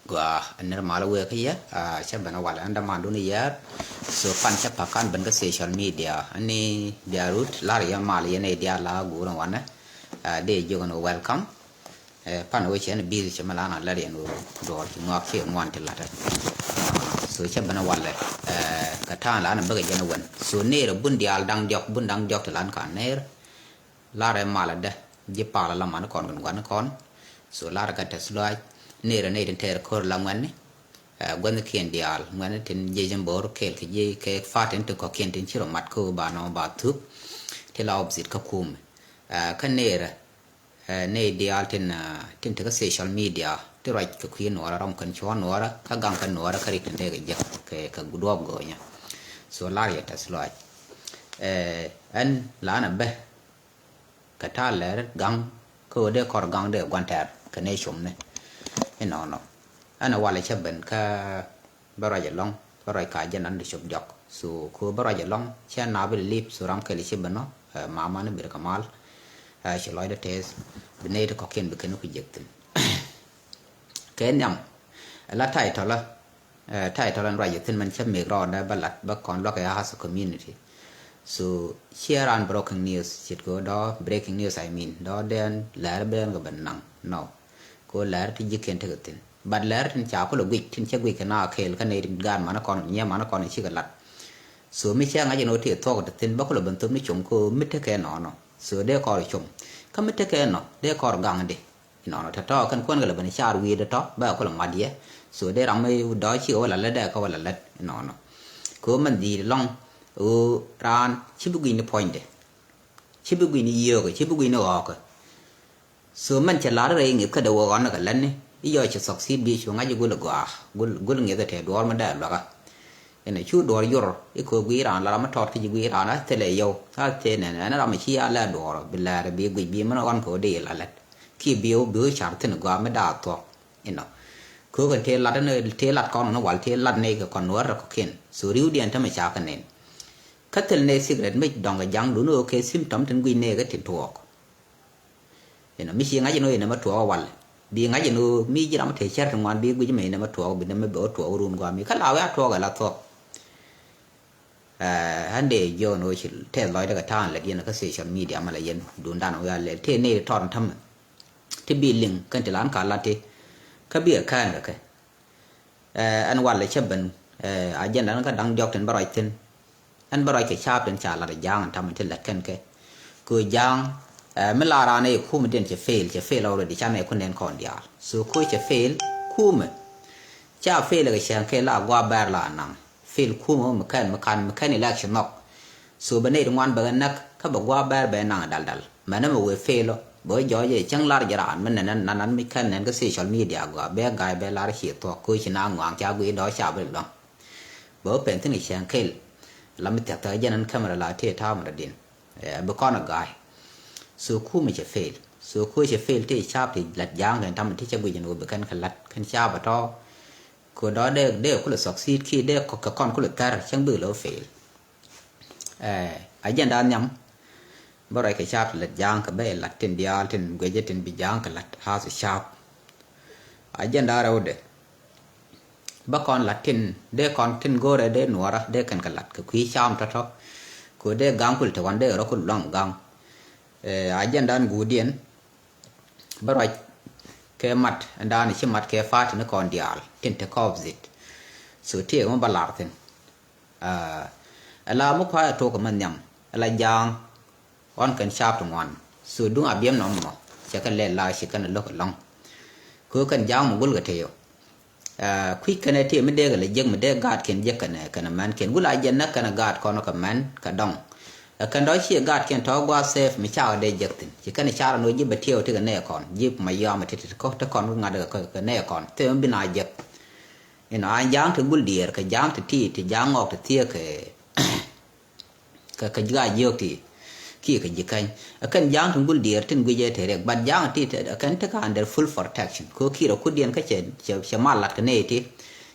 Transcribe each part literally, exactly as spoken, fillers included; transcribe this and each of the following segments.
Gua nir mal wek yɛ, ah, cɛ ben a wal ɛn däman dun yɛɛr. So pan cɛ pakan ben kä social media. Ani bia rut lar yɛ mal yɛ ni dia la gur wanɛ. Ah, de jog ni welcome. Eh, pan wä cɛ ni busy cɛ mi la na lar yɛ ni duɔl ci ŋɔak ci ŋuan ti latɛ. So cɛ ben a wal, eh, ka tan la na bäkɛ jɛ ni wen. So ner bun dial daŋ diɔk, bun daŋ diɔk ti lan kan ner. Larɛ malɛ dɛ ji̱ palä la mani kɔn kɛn gua̱ni kɔn. So larɛ kɛ tɛth luaac. Nerɛ nɛy tin tɛɛr ko̱r la ŋuɛ̈tni. Ɛ, gua̱thnikiɛn diaal ŋuɛ̈tni tin jiec in bo̱o̱r kɛɛl kɛ jiec kɛ fatin tin kɔ̱kiɛn tin ci rɔ mat kä ba nɔ ba thuk. Ti la opposite kä kumɛ. Ɛ, kä nerɛ, ɛ, nɛy diaal tin, ɛ, tin tekä social media ti ruac kɛ kui̱ nuɔrä rɔm kɛn cuɔ̱ɔ̱ŋ nuɔrä kä gaŋ kɛn nuɔrä kä rik tin tekɛ jek kɛ, kɛ duɔɔp go̱o̱nyä. So lar yɛ tɛth luaac. Ɛ, ɛn lanɛ bɛ kɛ ta̱a̱ lɛr gaŋ kä ɣöö dee kɔr gaŋ dee gua̱n tɛ̈r kɛ nɛy com ni. Inɔnɔ ɛn ɛ walɛ cä ben kä bä ruac ɛlɔ̱ŋ, bä ruac ka jɛn an di cop jɔk. So kɛ ɣöö bä ruac ɛlɔ̱ŋ cä naap ilɛ lip so ram kɛl ci ben nɔ, ɛ, mama ni bir kɛ mal. Ɛ, ci lɔcdä tɛth bi nɛy ti kɔ̱kiɛn bi kɛn ku jek thi̱n. Kɛ nhiam ɛ la title, ɛ, title ɛn ruac thi̱n mɛn cä mek rɔɔdɛ bä lat bä kɔn luäk ɛ as a community. So ciɛ raan breaking news, ce̱tkɛ dɔ̱ breaking news, I mean dɔ̱ dɛn lɛr ben kɛ ben naŋ nɔ. Kɛ lɛr ti ji̱kiɛn tekɛ thi̱n, but lɛr tin ca kulɛ guic, tin cä guic kɛ na kɛɛl kä nɛy gaat man kɔn, nyiɛ man kɔn cikɛ lat. So mi cɛ ŋa̱c ɛn ɣöö ti thuɔk ti thi̱n bä kulɛ ben thop ni com kɛ ɣöö mi tekɛ nɔnɔ. So dee kɔr com. Kä mi tekɛ nɔ dee kɔr gaŋdi. Inɔnɔ tɔ̱tɔ̱ kɛn kuɔn kɛ lɛ ben car wi̱i̱dɛ tɔ̱ bɛ kulɛ mat yɛ. So dee ram mi dɔ̱ cikɛ wä la lät dee kä wä la lät inɔnɔ. Kɛ ɣöö mɛn dhi̱i̱t ɛlɔ̱ŋ ɣöö raan ci bi gui̱ni puɔ̱nydɛ, ci bi gui̱ni yio̱o̱kɛ, ci bi gui̱ni ɣɔ̱ɔ̱kɛ. So mɛn cɛ la̱r rɛy ŋi̱th kädɛ wä ɣɔn kɛ lätni i̱ yɔc cɛ succeed bi cu ŋa̱c i̱ gul i̱ gɔaa, gul, gul ŋi̱th ɛ tɛɛ duɔɔr mi dee luäkä. Inɔ cu duɔɔr yor i̱ ko̱ gui̱i̱r raan la ram mi tɔɔt kä ji̱ gui̱i̱r raan a thilɛ yio̱w a thilɛ nɛn ɛn ram ci a lɛ duɔɔr bi lɛɛr bi guic bi mɛn ɣɔn kɛ wä dee la lät. Kiɛ bi wä bi wä car thi̱n gɔaa mi daak thuɔ̱k. Inɔ ko̱ kɛn tëë lat ni tëë lat kɔn ni wal tëë lat ni kɛ kɔn nuɔ̱ɔ̱r rɛ kɔ̱kiɛn. So ri̱wdiɛn tämɛ ca kɛ nɛn. Kä thil ni secret mi dɔ̱ŋ kɛ jaŋ dun wä kɛ symptom tin guic ni kɛ tin tuɔɔk. Inɔ mi ci ŋa̱c inɔ inɛ mɛ tuɔɔk wal. Bi ŋa̱c inɔ mi ji̱ ram tëë cär ti ŋuan bi guic mɛ inɛ mɛ tuɔɔk bi nɛ mɛ bɛ wä tuɔɔk run gɔaa mi kä la wee a tuɔɔk ɛ la thuɔ̱k. Ɛ, ɣän dee jiɔn ɣöö ci tɛth lɔcdä kɛ ta̱a̱ŋ lät yɛn kä social media mɛ la yɛn duundan ɣöö ya lɛl tëë nɛy ti tɔt ni tämɛ. Ti bi liŋ kɛn ti lan ka lat ti kä bikɛ kään kɛ kɛ. Ɛ, ɛn walɛ cä ben, ɛ, agenda ni kä da̱ŋ diɔ̱k tin bä ruac thi̱n. Ɛn bä ruac kɛ ca̱a̱p tin ca lat ɛ ja̱a̱ŋ ɛn tamɛ ti lät kɛn kɛ. Kɛ ɣöö ja̱a̱ŋ, ɛ, mi la raan ɛ kumɛ diɛn cɛ fail, cɛ fail already, canɛ ku nɛn kɔn diaal. So kɛ ɣöö cɛ fail kumɛ. Ca fail kɛ cäŋ kɛ la gua̱a̱ bɛr la naŋ. Fail kumɛ mi kɛn, mi kan, mi kɛn election nhɔk. So bɛ nɛy ti ŋuan bɛ kɛ näk kä bɛ gua̱a̱ bɛr bɛ naŋ daldal. Mɛnɛ mɛ wee fail ɔ bɛ wä jɔɔc ɛ cäŋ lar jɛ raan mi nɛn nan nan mi kɛn nɛn kä social media gɔaa bɛ ga̱a̱c bɛ lar ci thuɔ̱k ko̱ ci na ŋɔaŋ ca guiy dɔ̱ ca bi lua̱ŋ. Bɛ wä pɛn thi̱n kɛ cäŋ kɛl. La mi thia̱k thia̱k jɛn ɛn camera la tëë ta̱a̱ mi rɔ din. Ɛ, bi kɔn ɛ ga̱a̱c. So kumɛ cɛ fail. So kumɛ cɛ fail tëë ca̱a̱p ti lat ja̱a̱ŋ kɛn tam ti cɛ guic ɛn wä bi kɛn kɛ lat kɛn ca̱a̱p ɛ tɔ̱. Kɛ dɔ̱ dee, dee kulɛ succeed kiɛ dee kɛ kɔn kulɛ thär cäŋ bikɛ lo̱ fail. Ɛ, agenda nhiam bä ruac kɛ ca̱a̱p ti lät ja̱a̱ŋ kɛ bä lat tin diaal tin guecä tin bi ja̱a̱ŋ kɛ lat hath ca̱a̱p. Agenda rɛwdɛ bä kɔn lat tin dee kɔn tin go̱o̱rɛ dee nuɔɔrä dee kɛn kɛ lat kɛ kui̱ ca̱a̱m tɔ̱tɔ̱. Kɛ dee ga̱a̱ŋ kul te wan dee rɔ kul luaŋ ga̱a̱ŋ. Ɛ, agenda in guudiɛn bä ruac kɛ mat ɛn da̱a̱n ci mat kɛ party ni kɔn diaal tin te kɔp dhit. So tiɛɛk mi bä lar thi̱n. Ɛ la mi kua̱r ɛ tok ɛ mi nhiam ɛ la ja̱a̱ŋ ɣɔn kɛn ca̱a̱p ti ŋuan. So duŋ a biɛm nɔm mɔ cɛ kɛn lɛ la ci kɛn lo̱k ɛlɔ̱ŋ. Kɛ kɛn ja̱a̱ŋ mi gul kɛ tëë ɔ. Ɛ, kui̱ kɛn ɛ tëë mi dee kɛ lɛ jek mi dee gaatkiɛn jek kɛn kɛn mɛnkiɛn gul a jɛ näk kɛn gaat kɔn kɛ mɛn kɛ dɔŋ. Ɛ kɛn dɔ̱ ciɛ gaatkiɛn tɔ̱ gua̱a̱th safe mi cakɛ dee jek thi̱n ci kɛn car ɛn ɣöö ji̱ bɛ tiɛɛw ti kɛ nɛɛ kɔn ji̱ ma yɔam ɛ ti ti kɔn ti kɔn ŋa̱t kɛ nɛɛ kɔn thil mi bi na jek. Inɔ a ja̱a̱ŋ ti gul diɛɛr kɛ ja̱a̱ŋ ti ti ti ja̱a̱ŋ ŋɔɔk ti thieek kɛ kɛ kɛ ji̱ gaa jiök ti kiɛ kɛ ji̱ käny. Ɛ kɛn ja̱a̱ŋ tin gul diɛɛr tin guic ɛ te riɛk but ja̱a̱ŋ ti ɛ kɛn tekɛ under full protection kɛ kiɛ rɔ kut diɛn kä cɛ cɛ mal lat kɛ nɛy ti.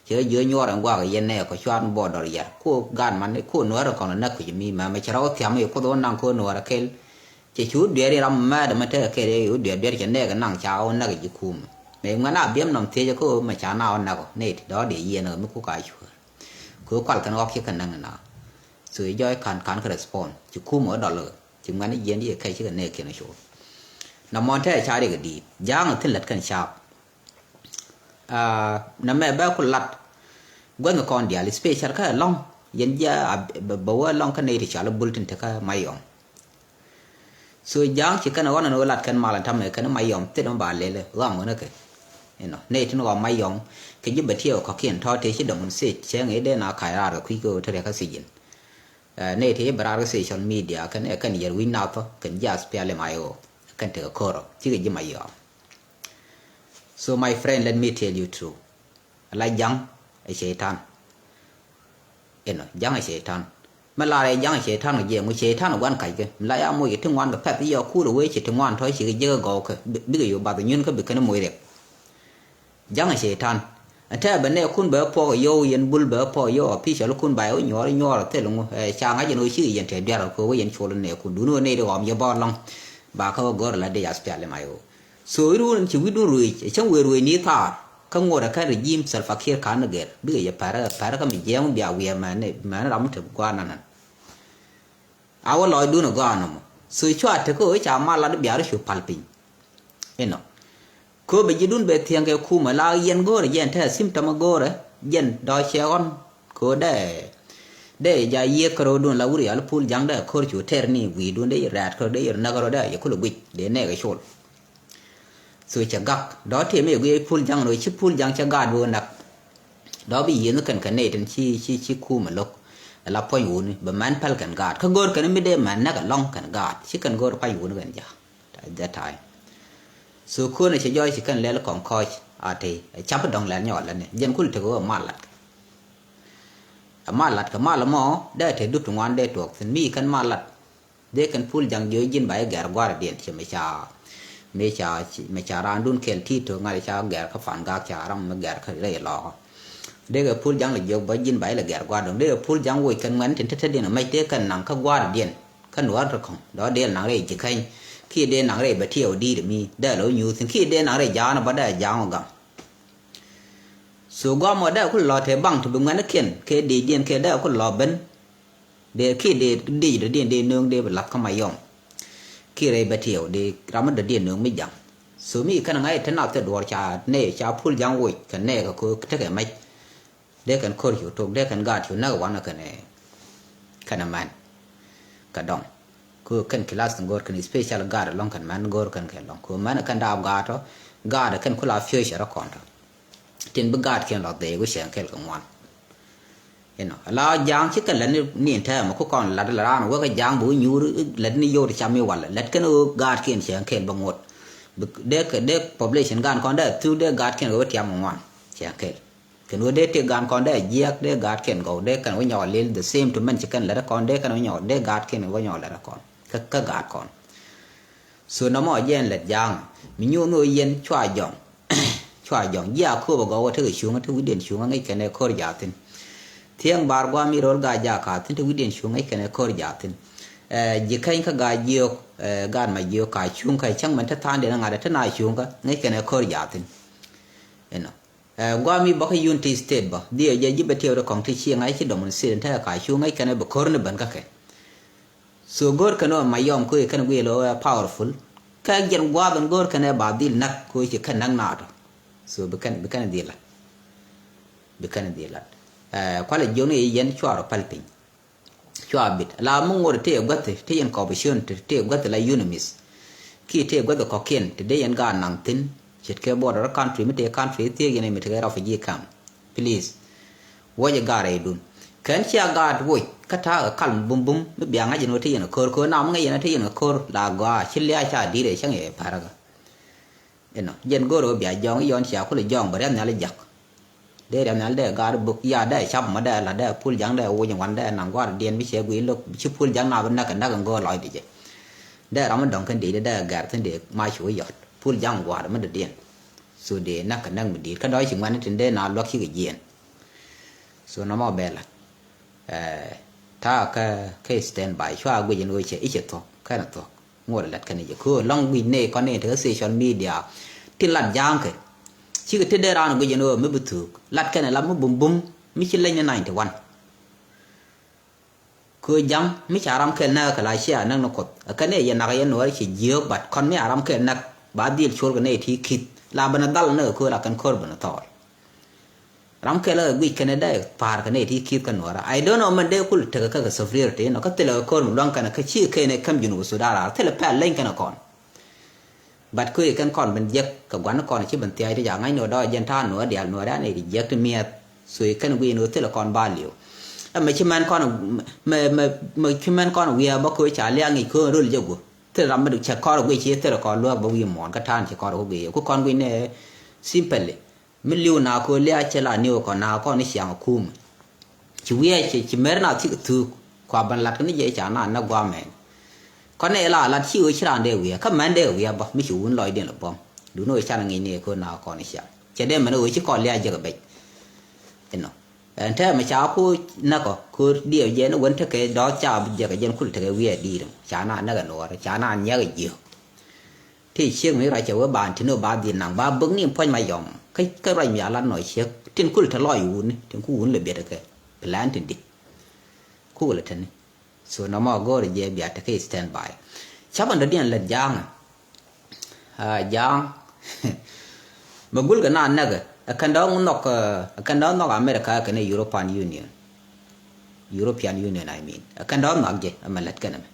Cɛ jiö nyuɔɔr ɛn guak ɛ yɛn nɛy kɔ cuat mi bɔɔdɔr yɛr ku gaat man ku nuäär ɛn kɔn ɛ näk kui̱c mi mɛmɛ cɛ rɔ thiam i̱ kuoth ɣän naŋ ku nuäär ɛ kɛl. Cɛ cu dueer i̱ ram mɛɛt ɛmɛ tekɛ kɛl i̱ cu dueer dueer cɛ nɛɛk ɛ naŋ ca ɣän näk ɛ ji̱ kumɛ. Mɛ ŋuɛn a biɛm nɔm thiec kä mɛ ca na ɔ nak ɔ nɛy ti dɔ̱ di yiɛn ɔ mi kuk a cuäär. Kɛ kual kɛn ɣɔk ci kɛ näŋ na. So i̱ jɔy kan kan kɛ respond ci kum ɔ dɔl ɔ ci ŋuɛn i̱ jiɛn di kɛ ci kɛ nɛɛkiɛn ɔ col. Na mɔn tɛ ca rik ɛ di̱i̱t ja̱a̱ŋ ɔ thin lät kɛn caap. Nɛ mɛ bɛ ku lat guänh kɔn diaal special kä ɛlɔ̱ŋ. Yɛn jiɛ bɛ wä ɛlɔ̱ŋ kä nɛy ti cɔal ɛ Bul tin tekä Mayɔm. So ja̱a̱ŋ ci kɛn ɣɔn ɛn ɣöö lat kɛn mal ɛn ta̱mɛ kɛn Mayɔm thil mɛ ba lɛl ɣaŋ ɣöö ni kɛ. Inɔ nɛy tin ɣɔm Mayɔm kɛ ji̱ bɛ tiɛɛk kɔ̱kiɛn tɔ̱ tëë ci dɔ̱ŋ wun sec cɛ ŋi̱i̱c dee na ka̱c raar kɛ kui̱ kɛ ɣöö te riɛk kä sijin. Nɛy tëë ci bɛ raar kä social media kɛn ɛ kɛn yɛr wi̱c nathɔ kɛn ji̱ aspiali may ɣöö kɛn tekɛ ko̱rɔ cikɛ ji̱ Mayɔm. So my friend, let me tell you true. Ala ja̱ŋ ɛ ceitan. Inɔ ja̱ŋ ɛ ceitan. Mɛ lar ɛ ja̱ŋ ɛ ceitan kɛ jiɛ ŋu ceitan ɛ guan kackɛ mi la ya moc kɛ ti ŋuan kɛ pɛth i̱ yɔ kuul ɛ wee ci ti ŋuan tɔ̱ cikɛ jiäk ɛ gɔw kɛ bikɛ yo̱o̱ bath nyun kä bi kɛn moc riɛk. Ja̱ŋ ɛ ceitan. Ɛn tɛ bɛ nɛɛkun bɛ puɔk ɛ yɔw yɛn Bul bɛ puɔk ɛ yɔw a picɔl kun ba ɛ wä nyuɔɔr nyuɔɔr ɛ thil ŋu ɛ ca ŋa̱c ɛn ɣöö cikɛ yɛn tɛ biar ɛ kɛ wä yɛn col ɛ nɛɛkun dun wä nɛy di ɣɔm yɛ bɔɔr lɔ̱ŋ. Ba kä wä gɔ̱r ɛ la dee aspiali may ɣöö. So i̱ ruun ci wi̱dun ruëëc ɛ cäŋ wëë ruëëc ni thaar kä ŋot ɛ kɛn regime Salva Kiir ka̱n ni gɛr bikɛ yɛ pɛrä pɛrä kä mi jiɛɛm bia wiɛɛr mɛni mɛni ram mi te gua̱a̱r nanän. A wä lɔcdun ɛ gɔaa nɔmɔ so cua tekä ɣöö ca mal lat bia rɔ cu pal piny. Inɔ köö bɛ ji̱dun bɛ thiäŋ kɛ kumɛ la yɛn go̱o̱rɛ jɛn te a symptom go̱o̱rɛ jɛn dɔ̱ cɛ ɣɔn. Köö dee dee ja yiëë kärɔɔdun la wur yal pul ja̱ŋ dee ko̱r cu tɛr ni wi̱i̱dun dee rɛɛt kärɔɔ dee yɛr näk kärɔɔ dee yɛ kulɛ guic dee nɛɛkɛ col. So cɛ gak dɔ̱ tëë mëë guic pul ja̱ŋ rɔ ci pul ja̱ŋ cɛ gaat wee näk. Dɔ̱ bi yiëëni kɛn kɛ nɛy tin ci ci ci kumɛ lo̱k. Ala puɔ̱ny wuni bɛ mɛn päl kɛn gaat kä go̱o̱r kɛn mi dee mɛn näk ɛlɔ̱ŋ kɛn gaat ci kɛn go̱o̱r pa̱ny wuni kɛn ja̱. At that time. So köönɛ cɛ jɔɔc ci kɛn lɛl kɔŋ kɔc a tëë ɛ ca̱p dɔ̱ŋ lɛl nyɔɔl lɛn ni jɛn kul tekɛ wee mal lat. Ɛ mal lat kɛ mal ɛmɔ dee te dup ti ŋuan dee tuɔɔk thi̱n mi kɛn mal lat. Dee kɛn pul ja̱ŋ jiök ji̱n ba jɛ gɛr gua̱a̱rdiɛn ci mi ca mi ca mi ca raandun kɛl ti̱i̱t to̱k ŋa̱t ca gɛr kä pan gak ca ram mi gɛr kä rɛy lɔɔkä. Dee kɛ pul ja̱ŋ lɛ jiök ba ji̱n ba jɛ lɛ gɛr gua̱a̱r dɔ̱ŋ dee kɛ pul ja̱ŋ woc kɛn ŋuɛn tin te te diɛn mɛc dee kɛn naŋ kä gua̱a̱rdiɛn kä nuäär ti kɔ̱ŋ dɔ̱ dee naŋ rɛy ji̱ kɛny kiɛ dee naŋ rɛy bɛ tiɛw di̱i̱t mi dee lɛ wä nyuuth thi̱n kiɛ dee naŋ rɛy ja̱a̱n bä dee ja̱a̱ŋ ɔ gaŋ. So guamɔ dee ku lɔ te baŋ ti bi ŋuɛn kiɛn kɛ dee diɛn kɛ dee ku lɔ ben. Dee kiɛ dee dee dee dee dee nööŋ dee bi lath kä Mayɔm. Kiɛ rɛy bɛ tiɛw dee ram mi dee dee nööŋ mi jaŋ. So mi kɛn ŋa̱c te nath te duɔɔr ca nɛ ca pul jaŋ woc kɛ nɛ kɛ ko tekɛ mɛc. Dee kɛn ko̱r cu tok dee kɛn gaat cu näk wanɛ kɛn kɛn mɛn. Kɛ dɔŋ ko kɛn kilas ni go̱o̱r kɛn special gaat ɛlɔŋ kɛn mɛn go̱o̱r kɛn kɛ lɔŋ ko mɛn kɛn daap gaat tɔ. Gaat kɛn kula future kɔn tɔ. Tin bi gaatkiɛn lɔ dhee ku cɛɛŋ kɛl kɛ ŋuan. Inɔ ala ja̱a̱ŋ ci kɛn lät ni ni in tɛmɛ ku kɔn lat la raan wek ja̱a̱ŋ bi wä nyuur lät ni yot cam mi wal lät kɛn ɣöö gaatkiɛn cɛɛŋ kɛl bä ŋot. Dee dee population gaan kɔn dee thuk dee gaatkiɛn kɛ wä tiam kɛ ŋuan cɛɛŋ kɛl. Kɛn ɣöö dee tëk gaan kɔn dee jiɛk dee gaatkiɛn gɔw dee kɛn wä nyɔk lil the same to mɛn ci kɛn lät kɔn dee kɛn wä nyɔk dee gaatkiɛn wä nyɔk lät kɔn kä kä gaat kɔn. So nɔmɔ jɛn lät ja̱a̱ŋ mi nyuun ɣöö yɛn cua jɔŋ. Cua jɔŋ ji̱ a kööp agɔw wä tekɛ cuŋä te wi̱cdiɛn cuŋä ŋäc kɛn ɛ ko̱r jaathin. Thiäŋ bar guam mi ro̱l gaa jaak a thi̱n te wi̱cdiɛn cuŋä ŋäc kɛn ɛ ko̱r jaathin. Ji̱ käny kä gaa jiök gaat ma jiök ka cuŋ kä cäŋ mɛn te tha̱a̱ŋdiɛn ɛ ŋa̱t ɛ te na cuŋkä ŋäc kɛn ɛ ko̱r jaathin. Inɔ guam mi bä kä Unity State bä dhiɛ jɛ ji̱ bɛ tiɛw rɛ kɔŋ ti ciɛ ŋa̱c ci dɔmɔn state in tekɛ ka cuŋ ŋäc kɛn ɛ bɛ ko̱r ni ben kä kɛ. So go̱o̱r kɛn ɔ Mayɔm ko̱ i̱ kɛn guiɛ lɔ ɛ powerful. Kä jɛn gua̱a̱th in go̱o̱r kɛn ɛ ba dhil näk ko̱ ci kɛn näk naatɔ. So bi kɛn bi kɛn dhil lat. Bi kɛn dhil lat. Kualɛ jiɔni i̱ yɛn cua rɔ päl piny. Cua bit la mi ŋot ti ɛ guäthi ti yɛn kɔp i̱ ciön ti ti ɛ guäthi la unimith. Ki ti ɛ guäthi kɔ̱kiɛn ti dee yɛn gaat naŋ thi̱n ce̱tkɛ border country mi ti country thiek yɛn mi ti kɛ refugee camp. Please. Wuɔcɛ gaat rɛydun kɛn cia gaat woc kä ta̱a̱ kɛ kal bumbum mi bia ŋa̱c in wä ti yɛn ɛ ko̱r ko̱r nam ŋäc yɛn ɛ ti yɛn ɛ ko̱r la gɔaa ci lia̱a̱ ca di̱i̱t ɛ cäŋ yɛ pa̱räkä. Inɔ jɛn go̱r wä bia jɔ̱ɔ̱ŋ i̱ yɔn cia kulɛ jɔ̱ɔ̱ŋ bɛ riath nhial i̱ jak. Dee riath nhial dee gaat buk ya dee cap mɔ dee la dee pul ja̱ŋ dee wuc in wan dee naŋ gua̱a̱r diɛn mi cɛ guiy lo̱k ci pul ja̱ŋ na bi näk kɛ näk in go̱o̱r lɔcdɛ jɛ. Dee ram mi dɔ̱ŋ kɛn dee dee gɛr thi̱n dee mac cu yɔt pul ja̱ŋ gua̱a̱r mi dee diɛn. So dee näk kɛ näk mi di̱i̱t kä dɔ̱ ci ŋuɛ̈ni tin dee na luäk cikɛ jiɛɛn. So nɔmɔ bɛ la̱t. Ta̱a̱ kä kä stand by cua guic in ɣöö cɛ i̱ cɛ thuɔ̱k kɛnɛ thuɔ̱k. Ŋuɔ̱t ɛ la̱t kɛnɛ jɛ köö lɔ̱ŋ guic nɛy kɔn nɛy tekä social media. Tin lat ja̱a̱ŋkɛ. Cikɛ te dee raan guic ɛn ɣöö mi bi thuuk lat kɛn ɛ la mi bumbum mi ci leny ni ninety one. Kɛ ɣöö ja̱ŋ mi ca ram kɛl näk kɛ la cia näk ni Kuoth ɛ kɛn ɛ yɛ nak yɛ nuɔɔr ci jiök, but kɔn mi a ram kɛl näk ba dhil cuɔr kɛ nɛy ti ki̱th la ben ɛ dhal näk kɛ ɣöö la kɛn ko̱r ben ɛ thɔɔl. Ram kɛl ɛ guic kɛn ɛ dee pa̱a̱r kɛ nɛy ti ki̱th kä nuɔɔr. I don't know mɛn dee kul tekɛ kä kɛ sufrir ti inɔ kä thilɛ kɛ ko̱r mi lua̱ŋ kɛn ɛ kä ci kɛn ɛ käm Junub Sudan raar thilɛ pɛl leny kɛn ɛ kɔn. But kui̱ kɛn kɔn ben jiäk kɛ gua̱n kɔn ci ben thia̱a̱c ti ca ŋa̱c ni wä dɔɔc jɛn ta̱a̱ nuɔ̱ɔ̱r diaal nuɔ̱ɔ̱r diaal ni ti jiäk ti miɛth. So kɛn gui̱i̱n wä thilɛ kɔn ba li̱w. Ɛ mɛ ci mɛn kɔn mɛ mɛ mɛ ci mɛn kɔn wiaa bä ko̱ ca liaŋ i̱ ko̱ rol jɛ guɔ. Thilɛ ram mi cɛ kɔn guic ci thilɛ kɔn luäk bä wi̱i̱ muɔ̱ɔ̱n kä ta̱a̱n ci kɔn guic ku kɔn gui̱n ni simply. Mi li̱w na ko̱ lia̱a̱ cɛ la niw kɔn na kɔn ni ciaŋ kum. Ci wiɛc ci ci mer na thik thuk kua ban lat kɛ ni jɛ ca na na gua mɛn. Kɔn ni la lat ci ɣöö ci raan dee wiɛc kä mɛn dee wiɛc bä mi ci wun lɔcdiɛn lɛ buɔ̱m. Duni ɣöö can ŋi̱i̱c ni ko̱ na kɔn ni ciaŋ cɛ dee mɛn ɣöö ci kɔn lia̱a̱ jɛ kɛ bec. Inɔ ɛn tɛmɛ ca ku näkɔ ko̱r diɛw jɛ ni wen tekɛ dɔ̱th ca jɛ kɛ jɛn kul tekɛ wiɛc di̱i̱t ca na näk ɛ nuɔɔr ca na nyiak ɛ jiök. Ti ciek mi ruac cɛ wee ba tin ba dhil naŋ ba bäk ni puɔ̱ny ma yɔm kä kä ruac mi a lat nɔ ciek tin kul te lɔc wuni tin ku wuni lɛ biɛt kɛ plan tin di. Ku lɛ teni. So nɔmɔ go̱o̱r jɛ bia te kɛ stand by. Ca ban dɔ̱diɛn lät ja̱a̱ŋ. Ja̱a̱ŋ mɛ gul kɛ na nɛkɛ ɛ kɛn dɔ̱ŋ nhɔk ɛ kɛn dɔ̱ŋ nhɔk America kɛn ɛ European Union. European Union I mean ɛ kɛn dɔ̱ŋ nhɔk jɛ ɛ mɛ lät kɛn ɛ mɛ.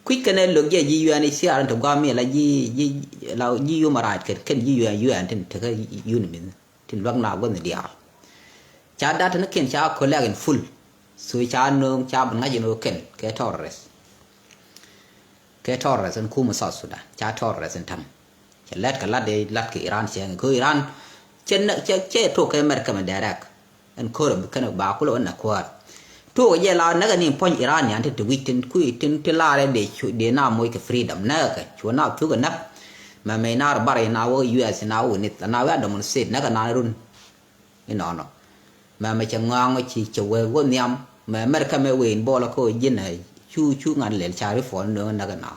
Kui̱c kɛn ɛ lo̱k jɛ ji̱ U N H C R in te guam mi la ji̱ ji̱ la ji̱ human right kɛn kɛn ji̱ U N U N tin tekä yun min tin luäk na guänh diaal. Ca dat ni kiɛn ca collect in full. So ca no̱o̱ŋ ca ben ŋa̱c in wä kɛn kɛ terrorist. Kɛ terrorist in kumɛ South Sudan ca terrorist in ta̱m. Cɛ lɛt kɛ lat dee lat kɛ Iran cɛ ŋi̱ ko Iran cɛ cɛ cɛ tok kɛ America mɛ direct. Ɛn ko̱r bi kɛn ba kulɛ wä nɛ kuäär. Tuɔɔk jɛ la näk ɛn in puɔ̱ny Iran yan ti ti wi̱c tin kui̱ tin ti laarɛ dee cu dee na moc kɛ freedom näk kɛ cu na thuk ɛ näk. Mɛ mɛ ina rɔ bar ina wä U S ina wä nith ina wä a demonstrate näk ɛ na run. Inɔnɔ mɛ mɛ cɛ ŋɔaŋ ci cɛ wee wä nhiam mɛ America mɛ wee in bɔlɔ kä ji̱n ɛ cu cu ŋa̱n lɛl ca ri puɔn nööŋ näk ɛ na.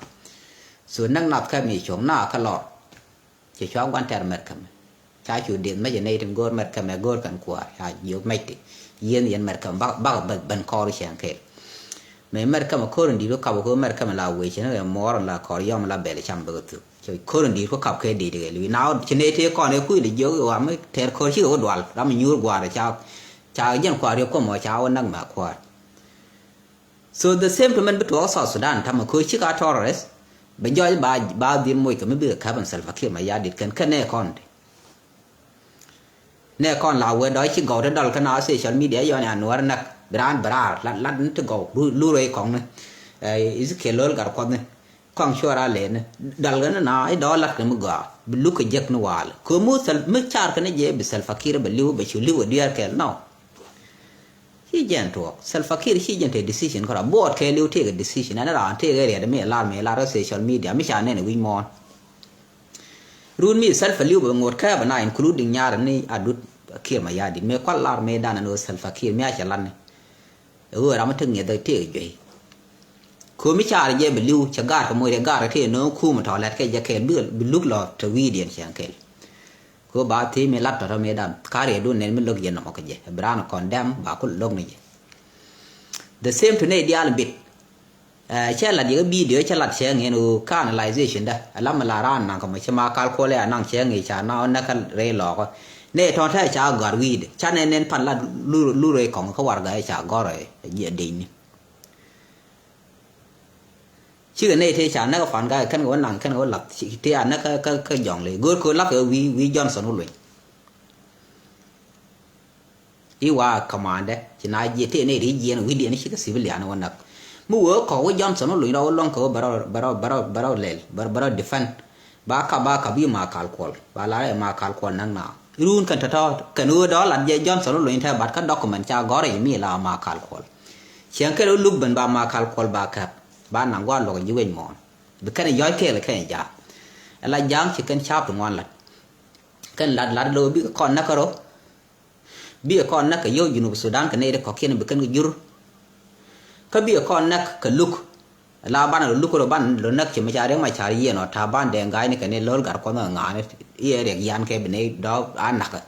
So näk nath kä mi cuɔ̱ŋ na kä lɔr. Cɛ cua gua̱n tɛr America mɛ ca cu dieth mɛc ɛ nɛy tin go̱o̱r America mɛ go̱o̱r kɛn kua̱r ca jiök mɛc ti. Yieen yɛn America mɛ bak bak ben kɔɔr cɛn kɛɛl. Mɛ America mɛ ko̱r in di̱t wä kap wä ko̱r America mɛ la wee cɛ ni rɛ muɔɔr la kɔɔr yɔm la bɛl cam bek thuk. Cɛ ko̱r in di̱t wä kap kɛ di̱t kɛ li̱w na ci nɛy tëë kɔn ɛ kui̱ li jiök wa mi tɛr ko̱r cikɛ wä dual ram mi nyuur gua̱a̱r ca ca jɛn kua̱r yɛ kuɔm wä ca wä näk mɛ kua̱r. So the same to mɛn bi tuɔɔk South Sudan tamɛ ko̱ cik a terrorist bɛ jɔc ba ba dhil moc kɛ mi bikɛ käp ɛn Salva Kiir Mayardit kɛn kɛn nɛ kɔn di. Nɛ kɔn la wee dɔc ci gɔw ti dɔl kɛn a social media yɔn ya nuɔr näk bi raan bi raar lat lat ni ti gɔw lu rɛy kɔŋni. Ezekiel lo̱l gat kuɔthni kɔŋ cuɔr a leni dɔl kɛn na i̱ dɔl lat kɛ mi gɔaa bi luk kɛ jek ni waal kɛ mi thil mi car kɛn jɛ bi Salva Kiir bɛ li̱w bɛ cu li̱w ɛ diɛɛr kɛl nɔ. Ci jɛn tuɔɔk Salva Kiir ci jɛn te decision kɔrɔ buɔɔt kɛ liw tëëkɛ decision ɛn raan tëëkɛ riɛt mi lar mi lar kä social media mi ca nɛn wi̱c mɔɔn. Run mi Salva liw bɛ ŋot kɛ bɛ na including nyar ni Adut Kiir Mayardit mi kual lar mi dan ɛn ɣöö Salva Kiir mi a cɛ lar ni. Ɛ ɣöö ram mi tek ŋiɛth tëëkɛ juey. Komi car jɛ bɛ liw cɛ gar kɛ moc rɛ gar kɛ tëë no̱o̱ŋ kum tɔ lɛt kɛ jɛ kɛɛl bi luk lɔ te wi̱i̱diɛn cɛn kɛɛl. Ko ba thiec mi lat tɔ̱tɔ̱ mi dan kariɛ dun nɛn mi lo̱k jɛ nɔmɔ kɛ jɛ bi raan kɔn dɛm ba kul lo̱k ni jɛ. The same to nɛy diaal bit. Cɛ lat yɛ kä video cɛ lat cɛ ŋiɛn ɣöö kä analyzation dä alam mi la raan naŋ kɛ mɔ cɛ ma kal kuɔlɛ anaŋ cɛ ŋiɛ ca na ɣän näkä rɛy lɔɔkä. Nɛy tɔ̱ tɛ ca gɔ̱a̱r wi̱i̱dɛ ca nɛn nɛn pan lat lur rɛy kɔŋ kä warɛgak ca gɔ̱r ɛ dec ni. Cikɛ nɛy tëë ca näk kä Pan Gak kɛn kɛ wä naŋ kɛn kɛ wä lath tëë a näk kä kä jɔŋ ley go̱o̱r kɛ wä lath kɛ wi̱i̱ wi̱i̱ Johnson wä luny. I̱ wa kɛmandɛ ci na jiɛ tëë nɛy ti jiɛn wi̱i̱diɛn cikɛ civilian wä näk. Mi wee kɔk wä Johnson wä luny rɔ wä luɔ̱ŋ kɛ wä bɛ rɔ bɛ rɔ bɛ rɔ bɛ rɔ lɛl bɛ rɔ bɛ rɔ defend. Ba kap ba kap i̱ Makal Kuɔl ba la rɛ Makal Kuɔl näk na. Run kɛn tɔ̱tɔ̱ kɛn ɣöö dɔ̱ lat jɛ Johnson wä luny tɛ bat kä document ca gɔ̱r i̱ mi la Makal Kuɔl. Cieŋ kɛn wä luk ben ba Makal Kuɔl ba kap ba naŋ gua̱a̱r luɔk ji̱ wec mɔɔn. Bi kɛn yɔ̱c kɛɛl kɛn ja̱a̱k. Ɛ la ja̱a̱ŋ ci kɛn ca̱a̱p ti ŋuan lat. Kɛn lat lat lo̱o̱ bikɛ kɔn näk kärɔ. Bikɛ kɔn näk kɛ yio̱w Junub Sudan kɛ nɛy ti kɔ̱kiɛn bi kɛn kɛ jur. Kä bikɛ kɔn näk kɛ luk. La banɛ lo luk rɔ banɛ lo näk ci mi ca riɛk ma car yieen ɔ ta̱a̱ ban dee ŋa̱cni kɛ ni lo̱l gat kuɔnh ŋa̱a̱ni. I̱ ɛ riɛk yan kɛ bi ni dɔ̱ a nakä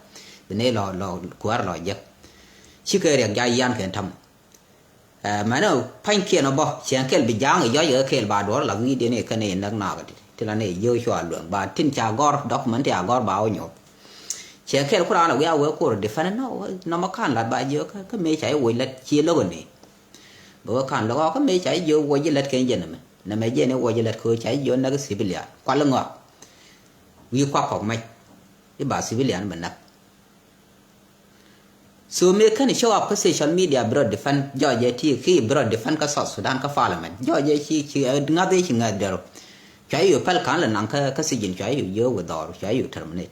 bi ni lɔ lɔ kuäär lɔ jek. Cikɛ riɛk ja yan kɛ ta̱m. Mɛnɛ pa̱nykiɛn ɔ bä cieŋ kɛl bi ja̱a̱ŋ i̱ jɔc kɛ kɛl ba duɔ̱r la wi̱i̱diɛn i̱ kɛn i̱ näk nakä ti ti la ni jiö cua lueŋ ba tin ca gɔ̱r document ti a gɔ̱r ba wä nyuɔ̱th. Cieŋ kɛl ku raan a wi̱i̱ a wee kuɔr defend nɔ nɔmɔ ka̱n lat ba jiö kä mëë ca i̱ woc lät cie lo̱k ni. Bɛ wä ka̱n lo̱k ɔ kä mëë ca i̱ jiö woc i̱ lät kɛn jɛn nɛmɛ nɛmɛ jɛn i̱ woc i̱ lät kɛ ɣöö ca i̱ jiö näk civilian kual i̱ ŋɔak. Wi̱i̱ kuak kɔk mɛc i̱ ba civilian bɛ näk. So mëë kɛn show up kä social media bi rɔ defend jɔɔc ɛ ti ki bi rɔ defend kä South Sudan kä parliament jɔɔc ɛ ci ci ŋa̱th ɛ ci ŋa̱th dɛr. Cua i̱ yo̱ pɛl ka̱n lɛ naŋ kä kä sijin cua i̱ yo̱ jiö withdrawal cua i̱ yo̱ terminate.